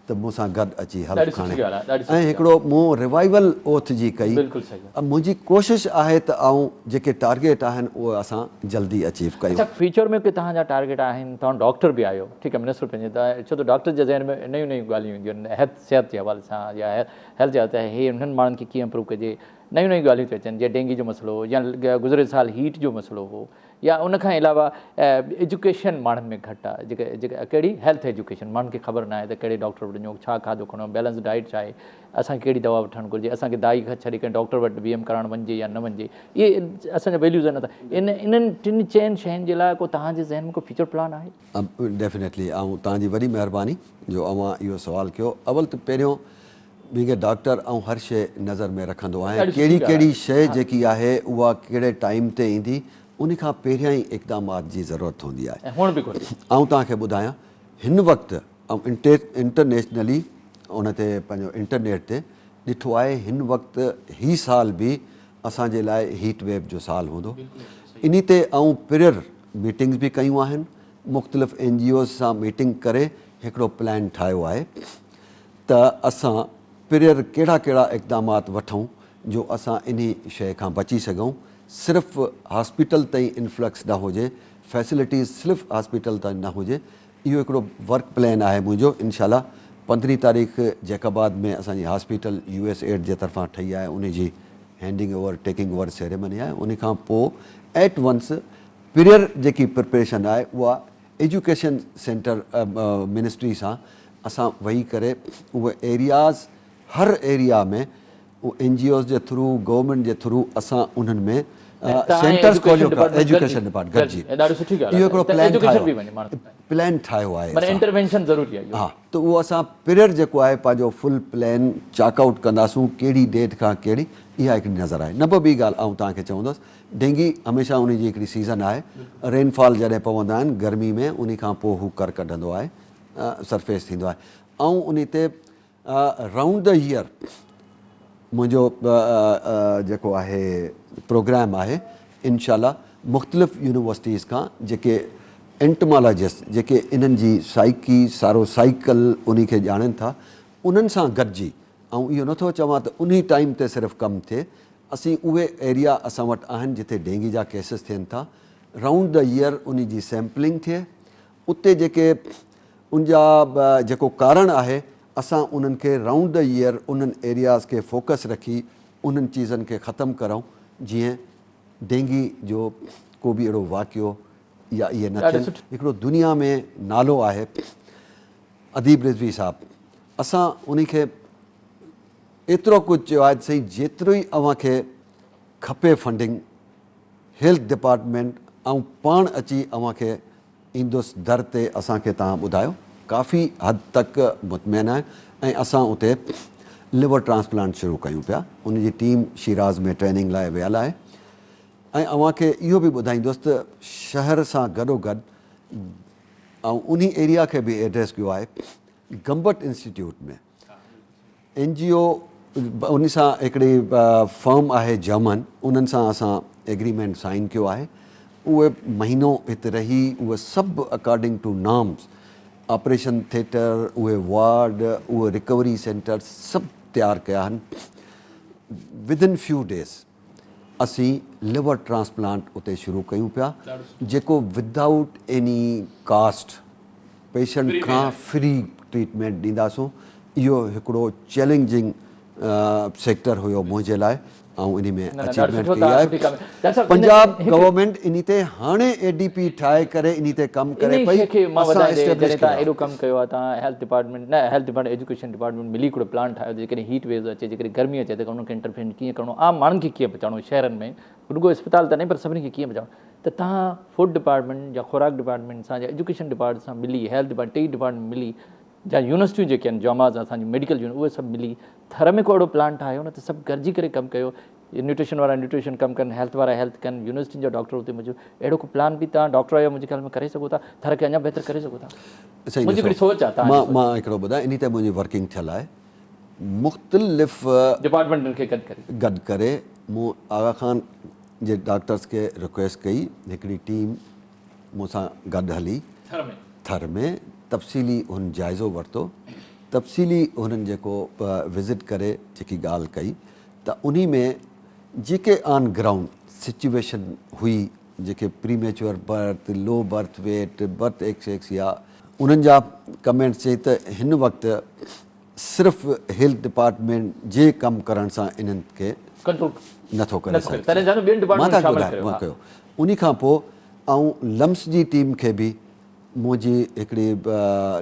ته مون سان گڏ اچي حلف کڻي ۽ هڪڙو مون ريوائيول اوٿ جي ڪئي. منهنجي ڪوشش آهي ته آئون جيڪي ٽارگيٽ آهن اهي اسان جلدي اچيو ڪيون. اڇا فيوچر ۾ ڪي توهان جا ٽارگيٽ آهن توهان ڊاڪٽر به آهيو ٺيڪ آهي منسٽر پنهنجي ته ڇو ته ڊاڪٽر جي ذهن ۾ نيون نيون ڳالهيون اينديون آهن هيلٿ صحت جي حوالي سان يا هيلٿ جي حوالي سان هي انهن ماڻهن کي ڪيئن امپروو ڪجي نيون نيون ڳالهيون ٿيون اچن جيئن ڊينگي جو مسئلو هو يا گذريل سال هيٽ جو مسئلو هو يا ان کان علاوه ايجوڪيشن ماڻهن ۾ گهٽ آهي جيڪا جيڪا ڪهڙي هيلٿ ايجوڪيشن ماڻهن کي خبر ناهي ته ڪهڙي ڊاڪٽر وٽ وڃو ڇا کاڌو کڻو بيلنس ڊائيٽ ڇا آهي اسان کي ڪهڙي دوا وٺڻ گهرجي اسان کي دائي کان ڇڏي ڪنهن ڊاڪٽر وٽ وي ايم ڪرائڻ وڃجي يا نه وڃجي اهي اسان جا ويليوز آهن ان انهن ٽن چئن شين جي لاء ڪو توهان جي ذهن ۾ ڪو فيوچر پلان آهي؟ ڊيفينيٽلي آئون توهان جي وڏي مهرباني جو اوهان اهو سوال ڪيو اول ته پهريون بينگ اي ڊاڪٽر آئون هر شيء نظر ۾ رکندو آهيان ڪهڙي ڪهڙي شيء جيڪي آهي اها ڪهڙي ٽائيم تي ايندي ان کان پهريان ئي اقدامات جي ضرورت هوندي آهي. آئون توهان کي ٻڌايان هن وقت آئون انٽرنيشنلي ان تي پنهنجو انٽرنيٽ تي ڏٺو آهي هن وقت هي سال به اسان جي لاء هيٽ ويو جو سال هوندو انهي تي آئون پريئر ميٽنگز به ڪيون آهن مختلف اين جي اوز سان ميٽنگ ڪري هڪڙو پلان ٺاهيو آهي ته اسان پريئر ڪهڙا ڪهڙا اقدامات وٺون جو اسان انهي شيء کان بچي سگهون صرف هاسپيٽل تائين انفلڪس نه هجي فيسلٽيز صرف هاسپيٽل تائين نه هجي اهو هڪڙو ورڪ پلان آهي منهنجو انشاء الله پندرهين تاريخ جيڪب آباد ۾ اسان جي هاسپيٽل يو ايس ايڊ جي طرفان ٺهي آهي انهي جي handing over taking over ceremony آهي انهي کان پوء ايٽ ونس پريئر جيڪي پرپريشن آهي اها ايجوڪيشن سينٽر منسٽري سان اسان ويهي ڪري اهي ايرياز هر ايريا ۾ اين جي اوز جي ٿرو گورنمينٽ جي ٿرو اسان انهن ۾ سينٽرز کوليو پيا ايجوڪيشن ڊپارٽمينٽ گڏجي اهو هڪڙو پلان ٺاهيو پلان ٺاهيو آهي ها ته اهو اسان پريئر جيڪو آهي پنهنجو فل پلان چاڪ آئوٽ ڪنداسون ڪهڙي ڊيٽ کان ڪهڙي اها هڪڙي نظر آهي نه به ٻي ڳالهه آئون توهان کي چوندس ڊينگي هميشه انهي جي هڪڙي سيزن آهي رين فال جڏهن پوندا آهن گرمي ۾ انهي کان پوء هو ڪر ڪڍندو آهي سرفيس ٿيندو آهي آئون انهي تي رائونڊ the air منهنجو جيڪو آهي پروگرام آهي انشاء الله مختلف يونيورسٽيز کان جيڪي انٽمالاجسٽ جيڪي انهن جي سائيڪي سارو سائيڪل انهي کي ڄاڻن ٿا انهن سان گڏجي آئون اهو نٿو چوان ته انهي ٽائيم تي صرف ڪم ٿئي اسين اهي ايريا اسان وٽ آهن جتي ڊينگي جا ڪيسز ٿين ٿا رائونڊ the air انهي جي سيمپلنگ ٿئي اتي جيڪي ان جا جيڪو ڪارڻ آهي اسان انهن کي رائونڊ the air انهن ايرياز کي فوڪس رکي انهن چيزن کي ختم ڪرون جيئن ڊينگي جو ڪو به اهڙو واقعو يا اهي نه ٿين هڪڙو دنيا ۾ نالو آهي اديب رضوي صاحب اسان انهي کي ايترو ڪجهه چيو آهي ته سائين جيترو ئي اوهان کي کپي فنڊنگ هيلٿ ڊپارٽمينٽ آئون پاڻ اچي اوهان کي ايندس در تي اسان کي توهان ٻڌايو ڪافي حد تڪ مطمئن آهي ۽ اسان اتي ليور ٽرانسپلانٽ شروع ڪيون پيا ان جي ٽيم شيراز ۾ ٽريننگ لاء ويل آهي ۽ اوهان کي اهو به ٻڌائيندس ته شهر سان گڏو گڏ آئون انهي ايريا کي به ايڊريس ڪيو آهي گمبٽ انسٽيٽيوٽ ۾ اين جي او ان سان هڪڙي فرم آهي جرمن انهن سان اسان ايگريمينٽ سائن ڪيو آهي اهي مهينو هت رهي اهي سڀ according to norms operation theatre اهي وارڊ اهي رڪوري سينٽر سڀ تيار ڪيا آهن ود ان فيو ڊيز اسين ليور ٽرانسپلانٽ اتي شروع ڪيون پيا جيڪو ودائوٽ ايني ڪاسٽ پيشنٽ کان فري ٽريٽمينٽ ڏينداسون اهو هڪڙو چئلينجنگ سيڪٽر هيو منهنجي لاء آئون انهي ۾ اچيومينٽ ڪئي آهي. پنجاب گورنمينٽ انهي تي هاڻي اي ڊي پي ٺاهي ڪري انهي تي ڪم ڪري پئي. اسان اسٽيبلش ڪيو آهي. ايڏو ڪم ڪيو آهي توهان هيلٿ ڊپارٽمينٽ نه هيلٿ ڊپارٽمينٽ ايجوڪيشن ڊپارٽمينٽ ملي هڪڙو پلان ٺاهيو ته جيڪڏهن هيٽ ويوز اچي جيڪڏهن گرمي اچي ته انهن کي انٽرفين ڪيئن ڪرڻو عام ماڻهن کي ڪيئن بچائڻو شهرن ۾ رڳو اسپتال ته نه پر سڀني کي ڪيئن بچائڻو ته توهان فوڊ ڊپارٽمينٽ يا خوراڪ ڊپارٽمينٽ سان يا ايجوڪيشن ڊپارٽمينٽ سان ملي هيلٿ ڊپارٽمينٽ ٽئي ڊپارٽمينٽ ملي جا يونيورسٽيون جيڪي آهن جامعات اسان جون ميڊيڪل جون اهي سڀ ملي ٿر ۾ ڪو اهڙو پلان ٺاهيو نه ته سڀ گڏجي ڪري ڪم ڪيو نيوٽريشن وارا نيوٽريشن ڪم ڪن هيلٿ وارا هيلٿ ڪن يونيورسٽين جا ڊاڪٽر اتي موجود اهڙو ڪو پلان به توهان ڊاڪٽر آهيو منهنجي خيال ۾ ڪري سگهو ٿا ٿر کي اڃا بهتر ڪري سگهو ٿا منهنجي هڪڙي سوچ آهي مان مان هڪڙو ٻڌايان انهي تي منهنجي ورڪنگ ٿيل آهي مختلف ڊپارٽمينٽن کي گڏ ڪري گڏ ڪري مون آغا خان جي ڊاڪٽرس کي رڪويسٽ ڪئي هڪڙي ٽيم مون سان گڏ هلي ٿر ۾ تفصيلي هن جائزو ورتو تفصيلي هنن جيڪو وزٽ ڪري جيڪي ڳالهه ڪئي ته انهي ۾ جيڪي آن گرائونڊ سچويشن هئي جيڪي premature birth low birth weight birth asphyxia انهن جا ڪمينٽس چئي ته هن وقت صرف هيلٿ ڊپارٽمينٽ جي ڪم ڪرڻ سان انهن کي ڪنٽرول نٿو ڪري سگهجي مان تهان کي ٻڌايان مان ڪيو انهي کان پوء آئون لمس جي ٽيم کي به منهنجي هڪڙي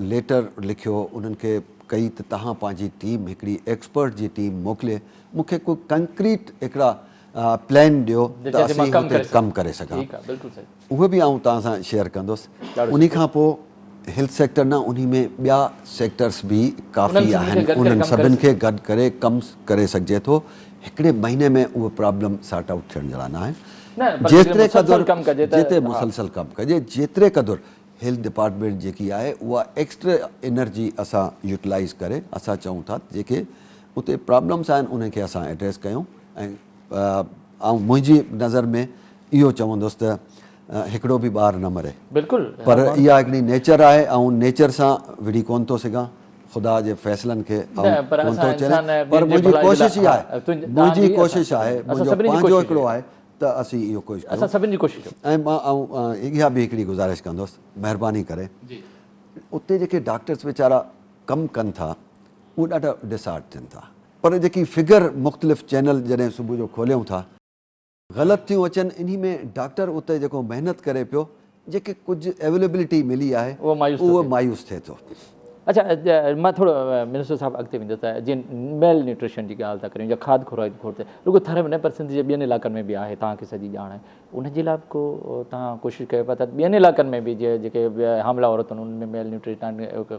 ليٽر لکيو انهن کي ڪئي ته تهان پنهنجي ٽيم هڪڙي ايڪسپرٽ جي ٽيم موڪلي مون کي ڪو ڪنڪريٽ هڪڙا پلان ڏيو ته اسين هتي ڪم ڪري سگهان اهو به آئون توهان سان شيئر ڪندس. انهي کان پوء هيلٿ سيڪٽر نه انهي ۾ ٻيا سيڪٽرس به ڪافي آهن انهن سڀن کي گڏ ڪري ڪم ڪري سگهجي ٿو. هڪڙي مهيني ۾ اهي پرابلم سارٽ آئوٽ ٿيڻ جهڙا نه آهن. جيتري قدر جيتري مسلسل ڪم ڪجي جيتري قدر هيلٿ ڊپارٽمينٽ جيڪي آهي اها ايڪسٽرا انرجي اسان يوٽيلائيز ڪري اسان چئون ٿا جيڪي اتي پرابلمس آهن انهن کي اسان ايڊريس ڪيون ۽ آئون منهنجي نظر ۾ اهو چوندس ته هڪڙو به ٻار نه مري. بلڪل. پر اها هڪڙي نيچر آهي، آئون نيچر سان وڙهي ڪونه ٿو سگهان، خدا جي فيصلن کي آئون ڪونه ٿو چيلنج، پر منهنجي ڪوشش اها آهي، منهنجي ڪوشش آهي، منهنجو پنهنجو هڪڙو آهي ته اسين اهو ڪوشش ڪيون. ۽ مان آئون اها به هڪڙي گذارش ڪندس، مهرباني ڪري اتي جيڪي ڊاڪٽرس ويچارا ڪم ڪن ٿا، اهي ڏاڍا ڊس هارٽ ٿين ٿا، پر جيڪي فگر مختلف چينل جڏهن صبح جو کوليون ٿا، غلط ٿيون اچن انهي ۾ ڊاڪٽر اتي جيڪو محنت ڪري پيو جيڪي ڪجهه اويليبلٽي ملي آهي اهو مايوس ٿئي ٿو. اڇا مان ٿورو منسٽر صاحب اڳتي ويندس ته جيئن ميل نيوٽريشن جي ڳالهه ٿا ڪريون يا کاڌ خوراڪ جي کوٽ تي رڳو ٿر ۾ نه پر سنڌ جي ٻين علائقن ۾ به آهي توهان کي سڄي ڄاڻ آهي ان جي لاء به ڪو توهان ڪوشش ڪيو پيا ته ٻين علائقن ۾ به جيئن جيڪي حاملا عورتون انهن ۾ ميل نيوٽريشن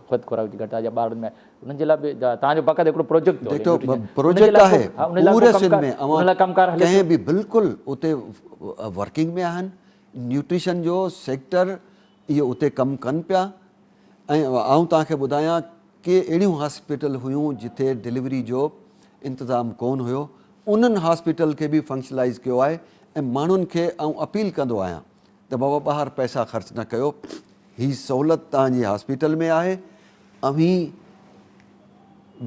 کاڌ خوراڪ جي گهٽ آهي يا ٻارن ۾ انهن جي لاء به توهان جو باقاعده هڪڙو پروجيڪٽ ٿو هلي پروجيڪٽ آهي پوري سنڌ ۾ اوهان ڪنهن به بلڪل اتي ورڪنگ ۾ آهن نيوٽريشن جو سيڪٽر اهي اتي ڪم ڪن پيا ۽ آئون توهان کي ٻڌايان ڪي اهڙيون هاسپيٽل هيون جتي ڊليوري جو انتظام ڪون هيو انهن هاسپيٽل کي به فنڪشنلائز ڪيو آهي ۽ ماڻهن کي آئون اپيل ڪندو آهيان ته بابا ٻاهر پئسا خرچ نه ڪيو هي سهولت توهان جي هاسپيٽل ۾ آهي اوهين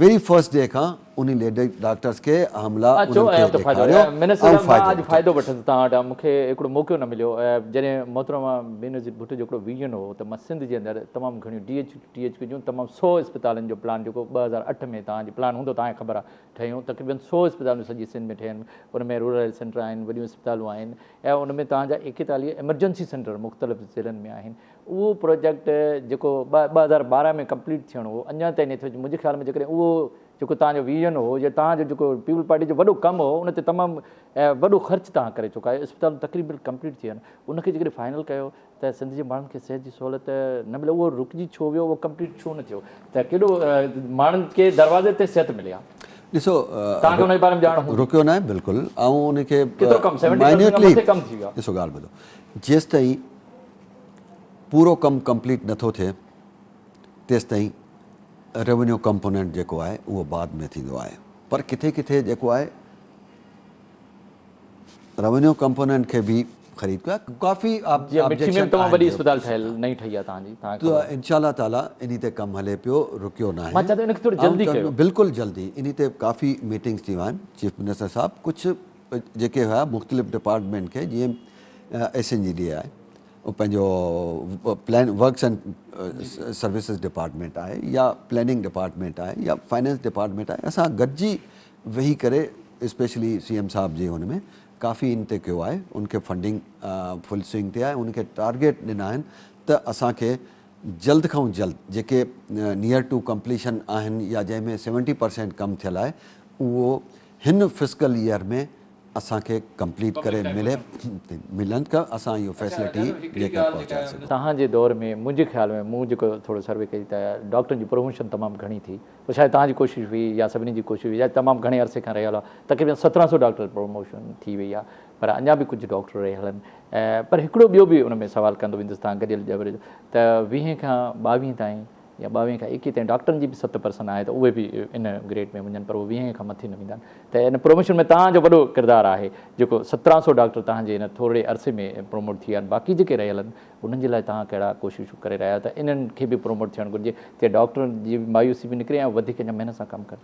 ويري فرسٽ ڊي کان انهي ليڊي ڊاڪٽرس کي حملا اچو انهن ۽ کي فائدو ڏيکاريو منسٽر ۽ صاحب مان اڄ فائدو فائدو وٺو. وٺندس توهان وٽان مون کي هڪڙو موقعو نه مليو جڏهن محترمه بينظير ڀٽو جو هڪڙو ويزن هو ته مان سنڌ جي اندر تمام گهڻيون ڊي ايڇ ٽي ايڇ جون تمام سو اسپتالن جو پلان جيڪو 2008 ۾ توهان جي پلان هوندو توهان کي خبر آهي ٺهيون تقريبن سو اسپتالون سڄي سنڌ ۾ ٺهيون ان ۾ رورل هيلٿ سينٽر آهن وڏيون اسپتالون آهن ۽ ان ۾ توهان جا 41 ايمرجنسي سينٽر مختلف ضلعن ۾ آهن اهو پروجيڪٽ جيڪو 2012 ۾ ڪمپليٽ ٿيڻو هو اڃا تائين نه ٿيو منهنجي خيال ۾ جيڪڏهن اهو جيڪو توهان جو ويزن هو يا توهان جو جيڪو پيپلز پارٽي جو وڏو ڪم هو ان تي تمام وڏو خرچ توهان ڪري چڪا آهيو اسپتالون تقريبن ڪمپليٽ ٿي ويون ان کي جيڪڏهن فائنل ڪيو ته سنڌ جي ماڻهن کي صحت جي سهولت نه ملي اهو رڪجي ڇو ويو اهو ڪمپليٽ ڇو نه ٿيو ته ڪيڏو ماڻهن کي دروازي تي صحت ملي ها ڏسو توهان کي ان جي باري ۾ ڄاڻ هوندي رڪيو ناهي بلڪل آئون ان کي ڪيترو ڪم 70% کان مٿي ڪم ٿي ويو آهي ڏسو ڳالهه ٻڌو جيستائين پورو ڪم ڪمپليٽ نٿو ٿئي تيستائين ريونيو ڪمپونينٽ جيڪو آهي اهو بعد ۾ ٿيندو آهي پر ڪٿي ڪٿي جيڪو آهي ريونيو ڪمپونينٽ کي به خريد ڪيو آهي ڪافي مٺي ۾ تمام وڏي اسپتال ٺهيل نئين ٺهي آهي توهان جي توهان ته انشاء الله تعالي انهي تي ڪم هلي پيو رڪيو ناهي مان چوان ٿو ان کي ٿورو جلدي ڪيو بلڪل جلدي انهي تي ڪافي ميٽنگس ٿيون آهن چيف منسٽر صاحب ڪجهه جيڪي هيا مختلف ڊپارٽمينٽ کي جيئن ايس اين جي ڊي آهي پنهنجو plan works and services department آهي يا پلاننگ ڊپارٽمينٽ آهي يا فائنانس ڊپارٽمينٽ آهي اسان گڏجي ويهي ڪري اسپيشلي سي ايم صاحب جي ان ۾ ڪافي ان تي ڪيو آهي ان کي فنڊنگ فل سوئنگ تي آهي ان کي ٽارگيٽ ڏنا آهن ته اسان کي جلد کان جلد جيڪي نيئر ٽو ڪمپليشن آهن يا جنهن ۾ سيونٽي پرسينٽ ڪم ٿيل آهي اهو هن فسڪل ايئر ۾ اسان کي ڪمپليٽ ڪري ملي ملن ته اسان اهو فيسلٽي جيڪا پهچائي سگهون. توهان جي دور ۾ منهنجي خيال ۾ مون جيڪو ٿورو سروي ڪئي ته ڊاڪٽرن جي پروموشن تمام گهڻي ٿي پوء شايد توهان جي ڪوشش هئي يا سڀني جي ڪوشش هئي يا تمام گهڻي عرصي کان رهيل هئا تقريبن 17 سو ڊاڪٽر پروموشن ٿي وئي آهي پر اڃا به ڪجهه ڊاڪٽر رهيل آهن پر هڪڙو ٻيو به ان ۾ سوال ڪندو ويندس توهان گڏيل ڄور جو ته ويهين کان ٻاويهين تائين يا ٻاويهين کان ايڪيهين تائين ڊاڪٽرن جي به ست پرسن آهي ته اهي به ان گريڊ ۾ وڃن پر اهي ويهين کان مٿي نه ويندا آهن ته ان پروموشن ۾ توهان جو وڏو ڪردار آهي جيڪو 17 سو ڊاڪٽر توهان جي ان ٿورڙي عرصي ۾ پروموٽ ٿي ويا آهن باقي جيڪي رهيل آهن انهن جي لاء توهان ڪهڙا ڪوششون ڪري رهيا آهيو ته انهن کي به پروموٽ ٿيڻ گهرجي ته ڊاڪٽرن جي به مايوسي به نڪري ۽ وڌيڪ اڃا محنت سان ڪم ڪن.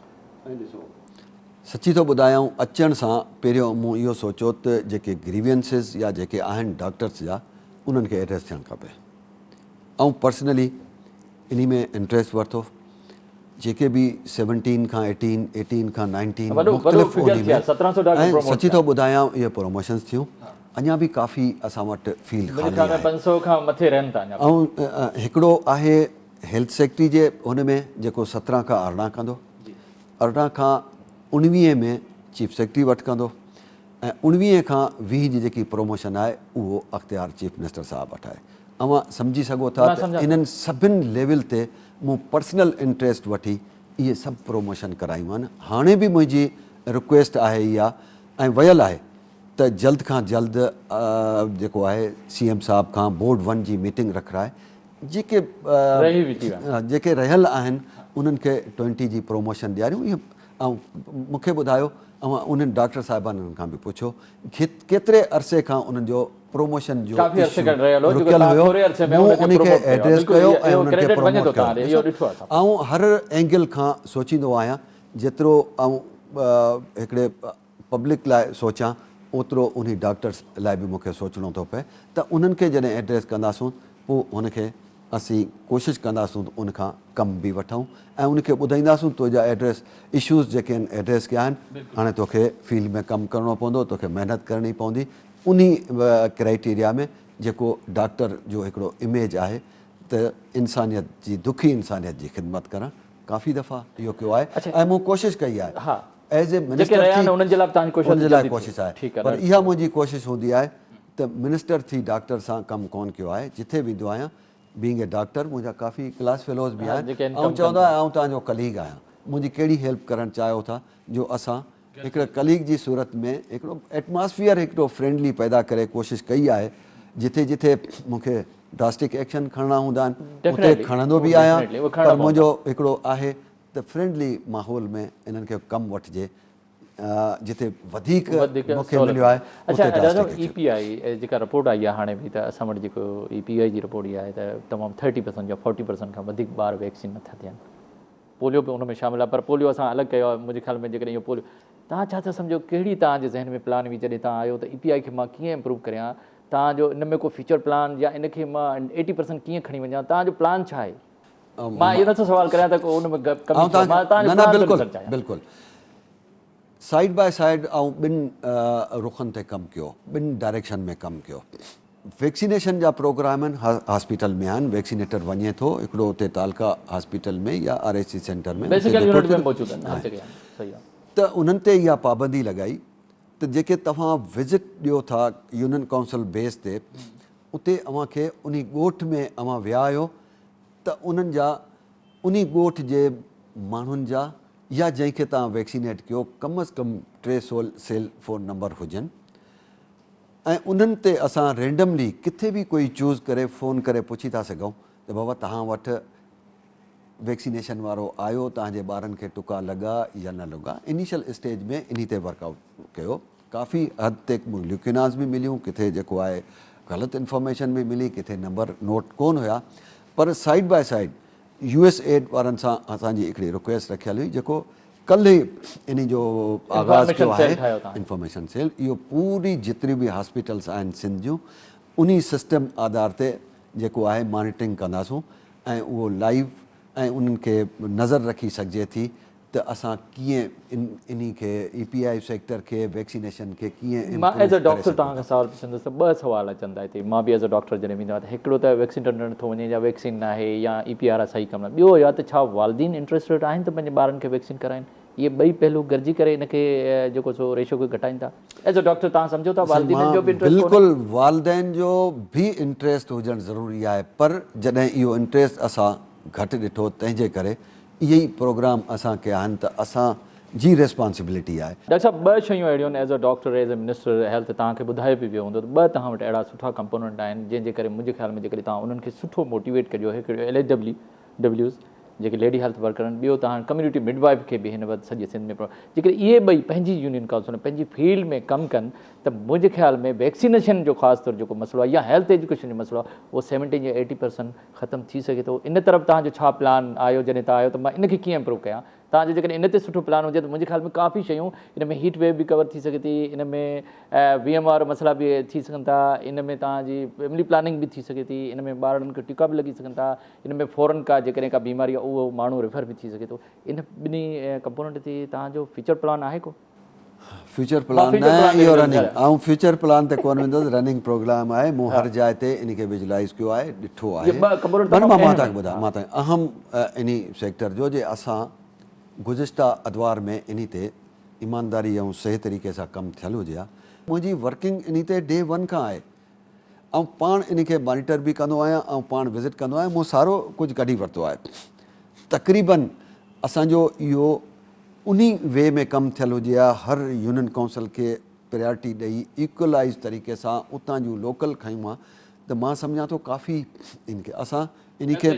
سچي ٿو ٻڌايان اچڻ سان پهريون مون اهو سوچيو ته جيڪي گريوينسز يا جيڪي آهن ڊاڪٽرس جا انهن کي ايڊريس ٿيڻ کپي. آئون پرسنلي انهي ۾ انٽريسٽ ورتو جيڪي به سيونٽين کان ايٽين، ايٽين کان نائنٽين مختلف انهي ۾ ۽ سچي ٿو ٻڌايان اهي پروموشنز ٿيون اڃا به ڪافي اسان وٽ فيلڊ خالي آهي. ۽ هڪڙو آهي هيلٿ سيڪريٽري جي هن ۾ جيڪو 17 کان 18 ڪندو. 18 کان 19 ۾ چيف سيڪريٽري وٽ ڪندو ۽ 19 کان 20 جي جيڪي پروموشن آهي اهو اختيار چيف منسٽر صاحب وٽ آهي. اوهان سمجهي سگهو ٿا ته انهن سڀن ليول تي مون پرسنل انٽريسٽ وٺي اهي سڀ پروموشن ڪرايون آهن. هاڻي به منهنجي رڪويسٽ آهي اها ۽ ويل آهي ته جلد کان جلد جيڪو آهي سي ايم صاحب کان بورڊ ون جي ميٽنگ رکرائي جيڪي جيڪي رهيل آهن انهن کي ٽوئنٽي جي پروموشن ڏياريون اهي ۽ مون کي ٻڌايو اوهان انهن ڊاڪٽر صاحبانن کان به پڇو ڪيتري عرصي کان انهن جو پروموشن جو اشو رڪيل هيو مون ان کي ايڊريس ڪيو ۽ انهن کي پروموٽ ڪيو آئون هر اينگل کان سوچيندو آهيان جيترو آئون هڪڙي پبلڪ لاء سوچيان اوترو انهي ڊاڪٽرس لاء به مون کي سوچڻو ٿو پئي ته انهن کي جڏهن ايڊريس ڪنداسون پوء هن کي اسين ڪوشش ڪنداسون ته ان کان ڪم به وٺون ۽ ان کي ٻڌائينداسون تنهنجا ايڊريس اشوز جيڪي آهن ايڊريس ڪيا آهن هاڻي توکي فيلڊ ۾ ڪم ڪرڻو پوندو توکي محنت ڪرڻي پوندي انهي ڪرائيٽيريا ۾ جيڪو ڊاڪٽر جو هڪڙو اميج آهي ته انسانيت جي دکي انسانيت جي خدمت ڪرڻ ڪافي دفعا اهو ڪيو آهي ۽ مون ڪوشش ڪئي آهي ايز اي منسٽر ٿي ان جي لاء ڪوشش آهي پر اها منهنجي ڪوشش هوندي آهي ته منسٽر ٿي ڊاڪٽر سان ڪم ڪون ڪيو آهي جٿي ويندو آهيان بينگ اي ڊاڪٽر منهنجا ڪافي ڪلاس فيلوز به آهن آئون چوندو آهيان آئون توهان جو ڪليگ آهيان منهنجي ڪهڙي هيلپ ڪرڻ چاهيو ٿا جو اسان هڪڙي ڪليگ جي صورت ۾ هڪڙو ايٽماسفيئر هڪڙو فرينڊلي پيدا ڪري ڪوشش ڪئي آهي جٿي جٿي مون کي ڊراسٽڪ ايڪشن کڻڻا هوندا آهن اتي کڻندو به آهيان پر منهنجو هڪڙو آهي ته فرينڊلي ماحول ۾ انهن کي ڪم وٺجي جتي وڌيڪ مون کي مليو آهي اتي ڊراسٽڪ ايڪشن. اي پي آء جيڪا رپورٽ آئي آهي هاڻي به ته اسان وٽ جيڪو اي پي آء جي رپورٽ اها آهي ته تمام ٿرٽي پرسنٽ يا فورٽي پرسنٽ کان وڌيڪ ٻار ويڪسين نٿا ٿين پوليو به ان ۾ شامل آهي پر پوليو اسان الڳ ڪيو آهي منهنجي خيال ۾ جيڪڏهن اهو پوليو توهان ڇا ٿا سمجهو ڪهڙي توهان جي ذهن ۾ پلان هئي جڏهن توهان آيو ته اي پي آء کي مان ڪيئن امپروو ڪريان توهان جو ان ۾ ڪو فيوچر پلان يا ان کي مان ايٽي پرسنٽ ڪيئن کڻي وڃان توهان جو پلان ڇا آهي؟ مان اهو نٿو سوال ڪريان ته ڪو ان ۾ ڪمي ٿيو مان توهان جو پلان ٿو ڏسڻ چاهيان. بلڪل سائيڊ باء سائيڊ آئون ٻن رخن تي ڪم ڪيو ٻن ڊائريڪشن ۾ ڪم ڪيو ويڪسينيشن جا پروگرام آهن هاسپيٽل ۾ آهن ويڪسينيٽر وڃي ٿو هڪڙو اتي تعلقه هاسپيٽل ۾ يا R H C centre ۾ medical unit ۾ موجود آهن هر جڳهه صحيح آهي ته انهن تي اها پابندي لڳائي ته جيڪي توهان وزٽ ڏيو ٿا يونين ڪائونسل بيس تي اتي اوهان کي انهي ڳوٺ ۾ اوهان ويا آهيو ته انهن جا انهي ڳوٺ جي ماڻهن جا يا جنهن کي توهان ويڪسينيٽ ڪيو ڪم از ڪم ٽي سول سيل فون نمبر هجن ۽ انهن تي اسان رينڊملي ڪٿي به ڪوئي چوز ڪري فون ڪري پڇي ٿا سگهون ته بابا توهان وٽ ويڪسينيشن وارو آيو توهان جي ٻارن کي ٽڪا لڳا يا نه لڳا انيشل اسٽيج ۾ انهي تي ورڪ آئوٽ ڪيو ڪافي حد تي ليوڪيناز به مليون ڪٿي جيڪو آهي غلط انفارميشن به ملي ڪٿي نمبر نوٽ ڪون هيا پر side by side U S aid وارن سان اسان جي هڪڙي رڪويسٽ رکيل هئي جيڪو ڪلهه ئي انهي جو آغاز ڪيو آهي انفارميشن سيل اهو پوري جيتريون به هاسپيٽلس آهن سنڌ جون انهي سسٽم آڌار تي جيڪو آهي مانيٽرنگ ڪنداسون ۽ اهو لائيو ۽ انهن کي نظر رکي سگهجي ٿي ته اسان ڪيئن انهي کي اي پي I sector کي ويڪسينيشن کي ڪيئن مان ايز امپروو ا ڪري ڊاڪٽر سگهون توهان ٿا. کان سوال پڇندس ته ٻه سوال اچن ٿا هتي مان به ايز ا ڊاڪٽر جڏهن ويندو آهيان ته هڪڙو ته ويڪسين نه ٿو وڃي يا ويڪسين ناهي يا اي پي آر صحيح ڪم نه ٻيو اهو آهي ته ڇا والدين انٽريسٽيڊ آهن ته پنهنجي ٻارن کي ويڪسين ڪرائين اهي ٻئي پهلو گڏجي ڪري ان کي جيڪو سو ريشو کي گهٽائين ٿا ايز ا ڊاڪٽر توهان سمجهو ٿا سائين والدينن جو مان به انٽريسٽ ڪونهي؟ بلڪل والدين جو به انٽريسٽ هجڻ ضروري آهي پر جڏهن اهو انٽريسٽ اسان گهٽ ڏٺو تنهن جي ڪري اهي ئي پروگرام اسان ڪيا آهن ته اسان جي ريسپانسبلٽي آهي. ڊاڪٽر صاحب ٻه شيون اهڙيون آهن as a doctor as a minister health توهان کي ٻڌايو به ويو هوندو ته ٻه توهان وٽ اهڙا سٺا ڪمپوننٽ آهن جنهن جي ڪري منهنجي خيال ۾ جيڪڏهن توهان انهن کي سٺو موٽيويٽ ڪجو هڪڙو ايل ايچ ڊبليو ڊبليوز جيڪي ليڊي هيلٿ ورڪر آهن ٻيو توهان ڪميونٽي مڊ وائيف کي به هن وقت سڄي سنڌ ۾ جيڪڏهن اهي ٻئي پنهنجي يونين ڪائونسل ۾ پنهنجي فيلڊ ۾ ڪم ڪن ته منهنجي خيال ۾ ويڪسينيشن جو خاص طور جيڪو مسئلو آهي يا هيلٿ ايجوڪيشن جو مسئلو آهي اهو سيونٽي يا ايٽي پرسنٽ ختم ٿي سگهي ٿو ان طرف توهان جو ڇا پلان آيو جڏهن توهان آيو ته مان ان کي ڪيئن امپروو ڪيان توهان جو جيڪڏهن ان تي سٺو پلان هجي ته منهنجي خيال ۾ ڪافي شيون ان ۾ هيٽ ويو به ڪور ٿي سگهي ٿي ان ۾ ويم وارا مسئلا به ٿي سگهن ٿا ان ۾ توهان جي فيملي پلاننگ به ٿي سگهي ٿي ان ۾ ٻارڙن کي ٽيڪا به لڳي سگهن ٿا ان ۾ فورن ڪا جيڪڏهن ڪا بيماري آهي اهو ماڻهو ريفر به ٿي سگهي ٿو ان ٻنهي ڪمپوننٽ تي توهان جو فيوچر پلان آهي ڪو؟ فيوچر پلان نه اهو رننگ آئون فيوچر پلان تي ڪونه ويندس رننگ پروگرام آهي مون هر جاء تي ان کي ويجولائيز ڪيو آهي ڏٺو آهي مان مان توهان کي ٻڌايان مان توهان اهم انهي سيڪٽر جو جي اسان گذشته ادوار ۾ انهي تي ايمانداري ۽ صحيح طريقي سان ڪم ٿيل هجي ها منهنجي ورڪنگ انهي تي ڊي ون کان آهي آئون پاڻ انهي کي مانيٽر به ڪندو آهيان آئون پاڻ وزٽ ڪندو آهيان مون سارو ڪجهه ڪڍي ورتو آهي تقريبن اسان جو اهو انهي وي ۾ ڪم ٿيل هجي ها هر يونين ڪائونسل کي پريارٽي ڏئي ايڪولائيز طريقي سان اتان جون لوڪل کنيون ها ته مان سمجهان ٿو ڪافي ان کي اسان انهي کي.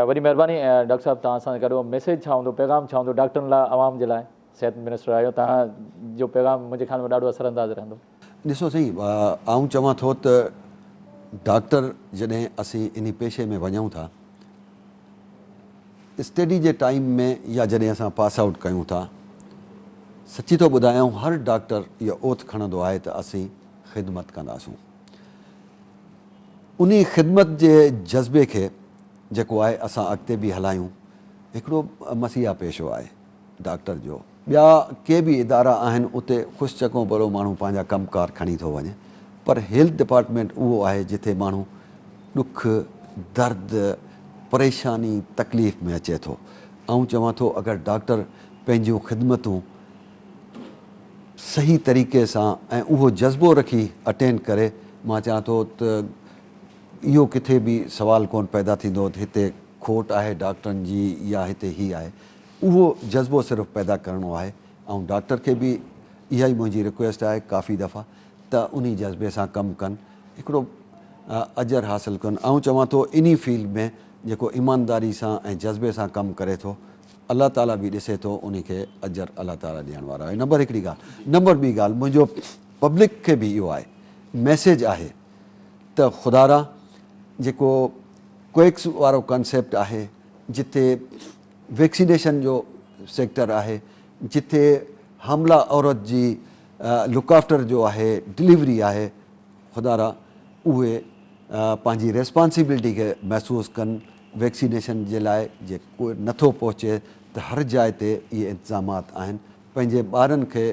وڏي مهرباني ڊاڪٽر صاحب توهان اسان سان گڏ هئا ميسيج ڇا هوندو پيغام ڇا هوندو ڊاڪٽرن لاء عوام جي لاء صحت منسٽر آهيو توهان جو پيغام منهنجي خيال ۾ ڏاڍو اثر انداز رهندو. ڏسو سائين آئون چوان ٿو ته ڊاڪٽر جڏهن اسين انهي پيشي ۾ وڃون ٿا اسٽڊي جي ٽائيم ۾ يا جڏهن اسان پاس آئوٽ ڪيون ٿا سچي ٿو ٻڌايان هر ڊاڪٽر اها اوٿ کڻندو آهي ته اسين خدمت ڪنداسون انهي خدمت جي جذبي کي جيڪو آهي اسان اڳتي به هلايون هڪڙو مسيحا پيشو آهي ڊاڪٽر جو ٻيا ڪي به ادارا آهن اتي خوش چڪو ڀلو ماڻهو پنهنجا ڪم ڪار کڻي ٿو وڃي پر هيلٿ ڊپارٽمينٽ اهو آهي جتي ماڻهو ڏک درد پريشاني تڪليف ۾ اچي ٿو آئون چوان ٿو اگر ڊاڪٽر پنهنجون خدمتون صحيح طريقي سان ۽ اهو جذبو رکي اٽينڊ ڪري مان چوان ٿو ته اهو ڪٿي به سوال ڪون پيدا ٿيندو ته هتي کوٽ آهي ڊاڪٽرن جي يا هتي هي آهي اهو جذبو صرف پيدا ڪرڻو آهي ۽ ڊاڪٽر کي به اها ئي منهنجي رڪويسٽ آهي ڪافي دفعا ته انهي جذبي سان ڪم ڪن هڪڙو اجر حاصل ڪن آئون چوان ٿو انهي فيلڊ ۾ جيڪو ايمانداري سان ۽ جذبي سان ڪم ڪري ٿو الله تعالي به ڏسي ٿو انهي کي اجر الله تعالي ڏيڻ وارو آهي نمبر هڪڙي ڳالهه نمبر ٻي ڳالهه منهنجو پبلڪ کي به اهو آهي ميسيج آهي ته خدارا جيڪو ڪوئڪس وارو ڪانسيپٽ آهي جتي ويڪسينيشن جو سيڪٽر آهي جتي حامله عورت جي لڪ آفٽر جو آهي ڊليوري آهي خدارا اهي پنهنجي ريسپانسبلٽي کي محسوس ڪن ويڪسينيشن جي لاء جي ڪو نٿو پهچي ته هر جاء تي اهي انتظامات آهن پنهنجي ٻارن کي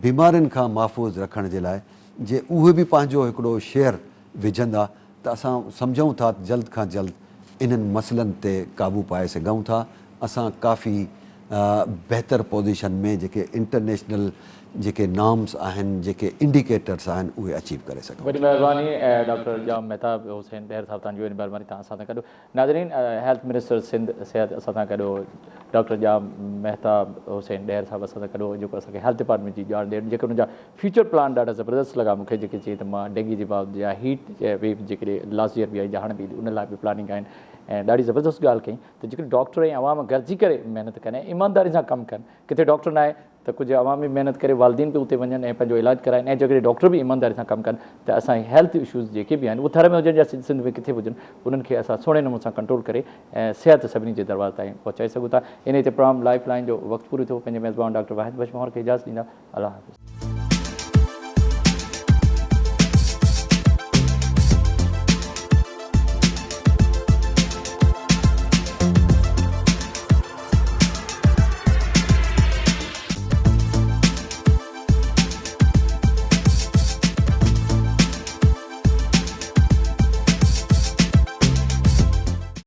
بيمارين کان محفوظ رکڻ جي لاء جي اهي به پنهنجو هڪڙو شيئر وجهندا ته اسان سمجهون ٿا ته جلد کان جلد انهن مسئلن تي قابو پائي سگهون ٿا، اسان ڪافي بهتر پوزيشن ۾ جيڪي انٽرنيشنل جيڪي نارمز آهن، جيڪي انڊيڪيٽرز آهن اهي اچيو ڪري سگهون وڏي ٿا. مهرباني ڊاڪٽر ڄام مهتاب حسين ڏهر صاحب توهان جي وڏي مهرباني توهان اسان سان گڏ ناظرين هيلٿ منسٽر سنڌ صحت اسان سان گڏ هو ڊاڪٽر ڄام مهتاب حسين ڏهر صاحب اسان سان گڏ هو جيڪو اسان کي هيلٿ ڊپارٽمينٽ جي ڄاڻ ڏين جيڪي ان جا فيوچر پلان ڏاڍا زبردست لڳا مون کي جيڪي چئي ته مان ڊينگي جي بابت يا هيٽ ويو جيڪڏهن لاسٽ ييئر به آئي يا هاڻي به ايندي ان لاء به پلاننگ آهن ۽ ڏاڍي زبردست ڳالهه ڪئي ته جيڪڏهن ڊاڪٽر ۽ عوام گڏجي ڪري محنت ڪن ۽ ايمانداري سان ڪم ڪن ڪٿي ڊاڪٽر ناهي ته ڪجهه عوام به محنت ڪري والدين به اتي وڃن ۽ پنهنجو علاج ڪرائن ۽ جيڪڏهن ڊاڪٽر به ايمانداري سان ڪم ڪن ته اسان هيلٿ اشوز جيڪي به آهن اهي ٿر ۾ هجن يا سنڌ ۾ ڪٿي به هجن انهن کي اسان سهڻي نموني سان ڪنٽرول ڪري ۽ صحت سڀني جي دروازي تائين پهچائي سگهون ٿا. انهي تي پروگرام لائيف لائين جو وقت پورو ٿيو. پنهنجي ميزبان ڊاڪٽر واحد بخش مهر کي اجازت ڏيندا. الله حافظ.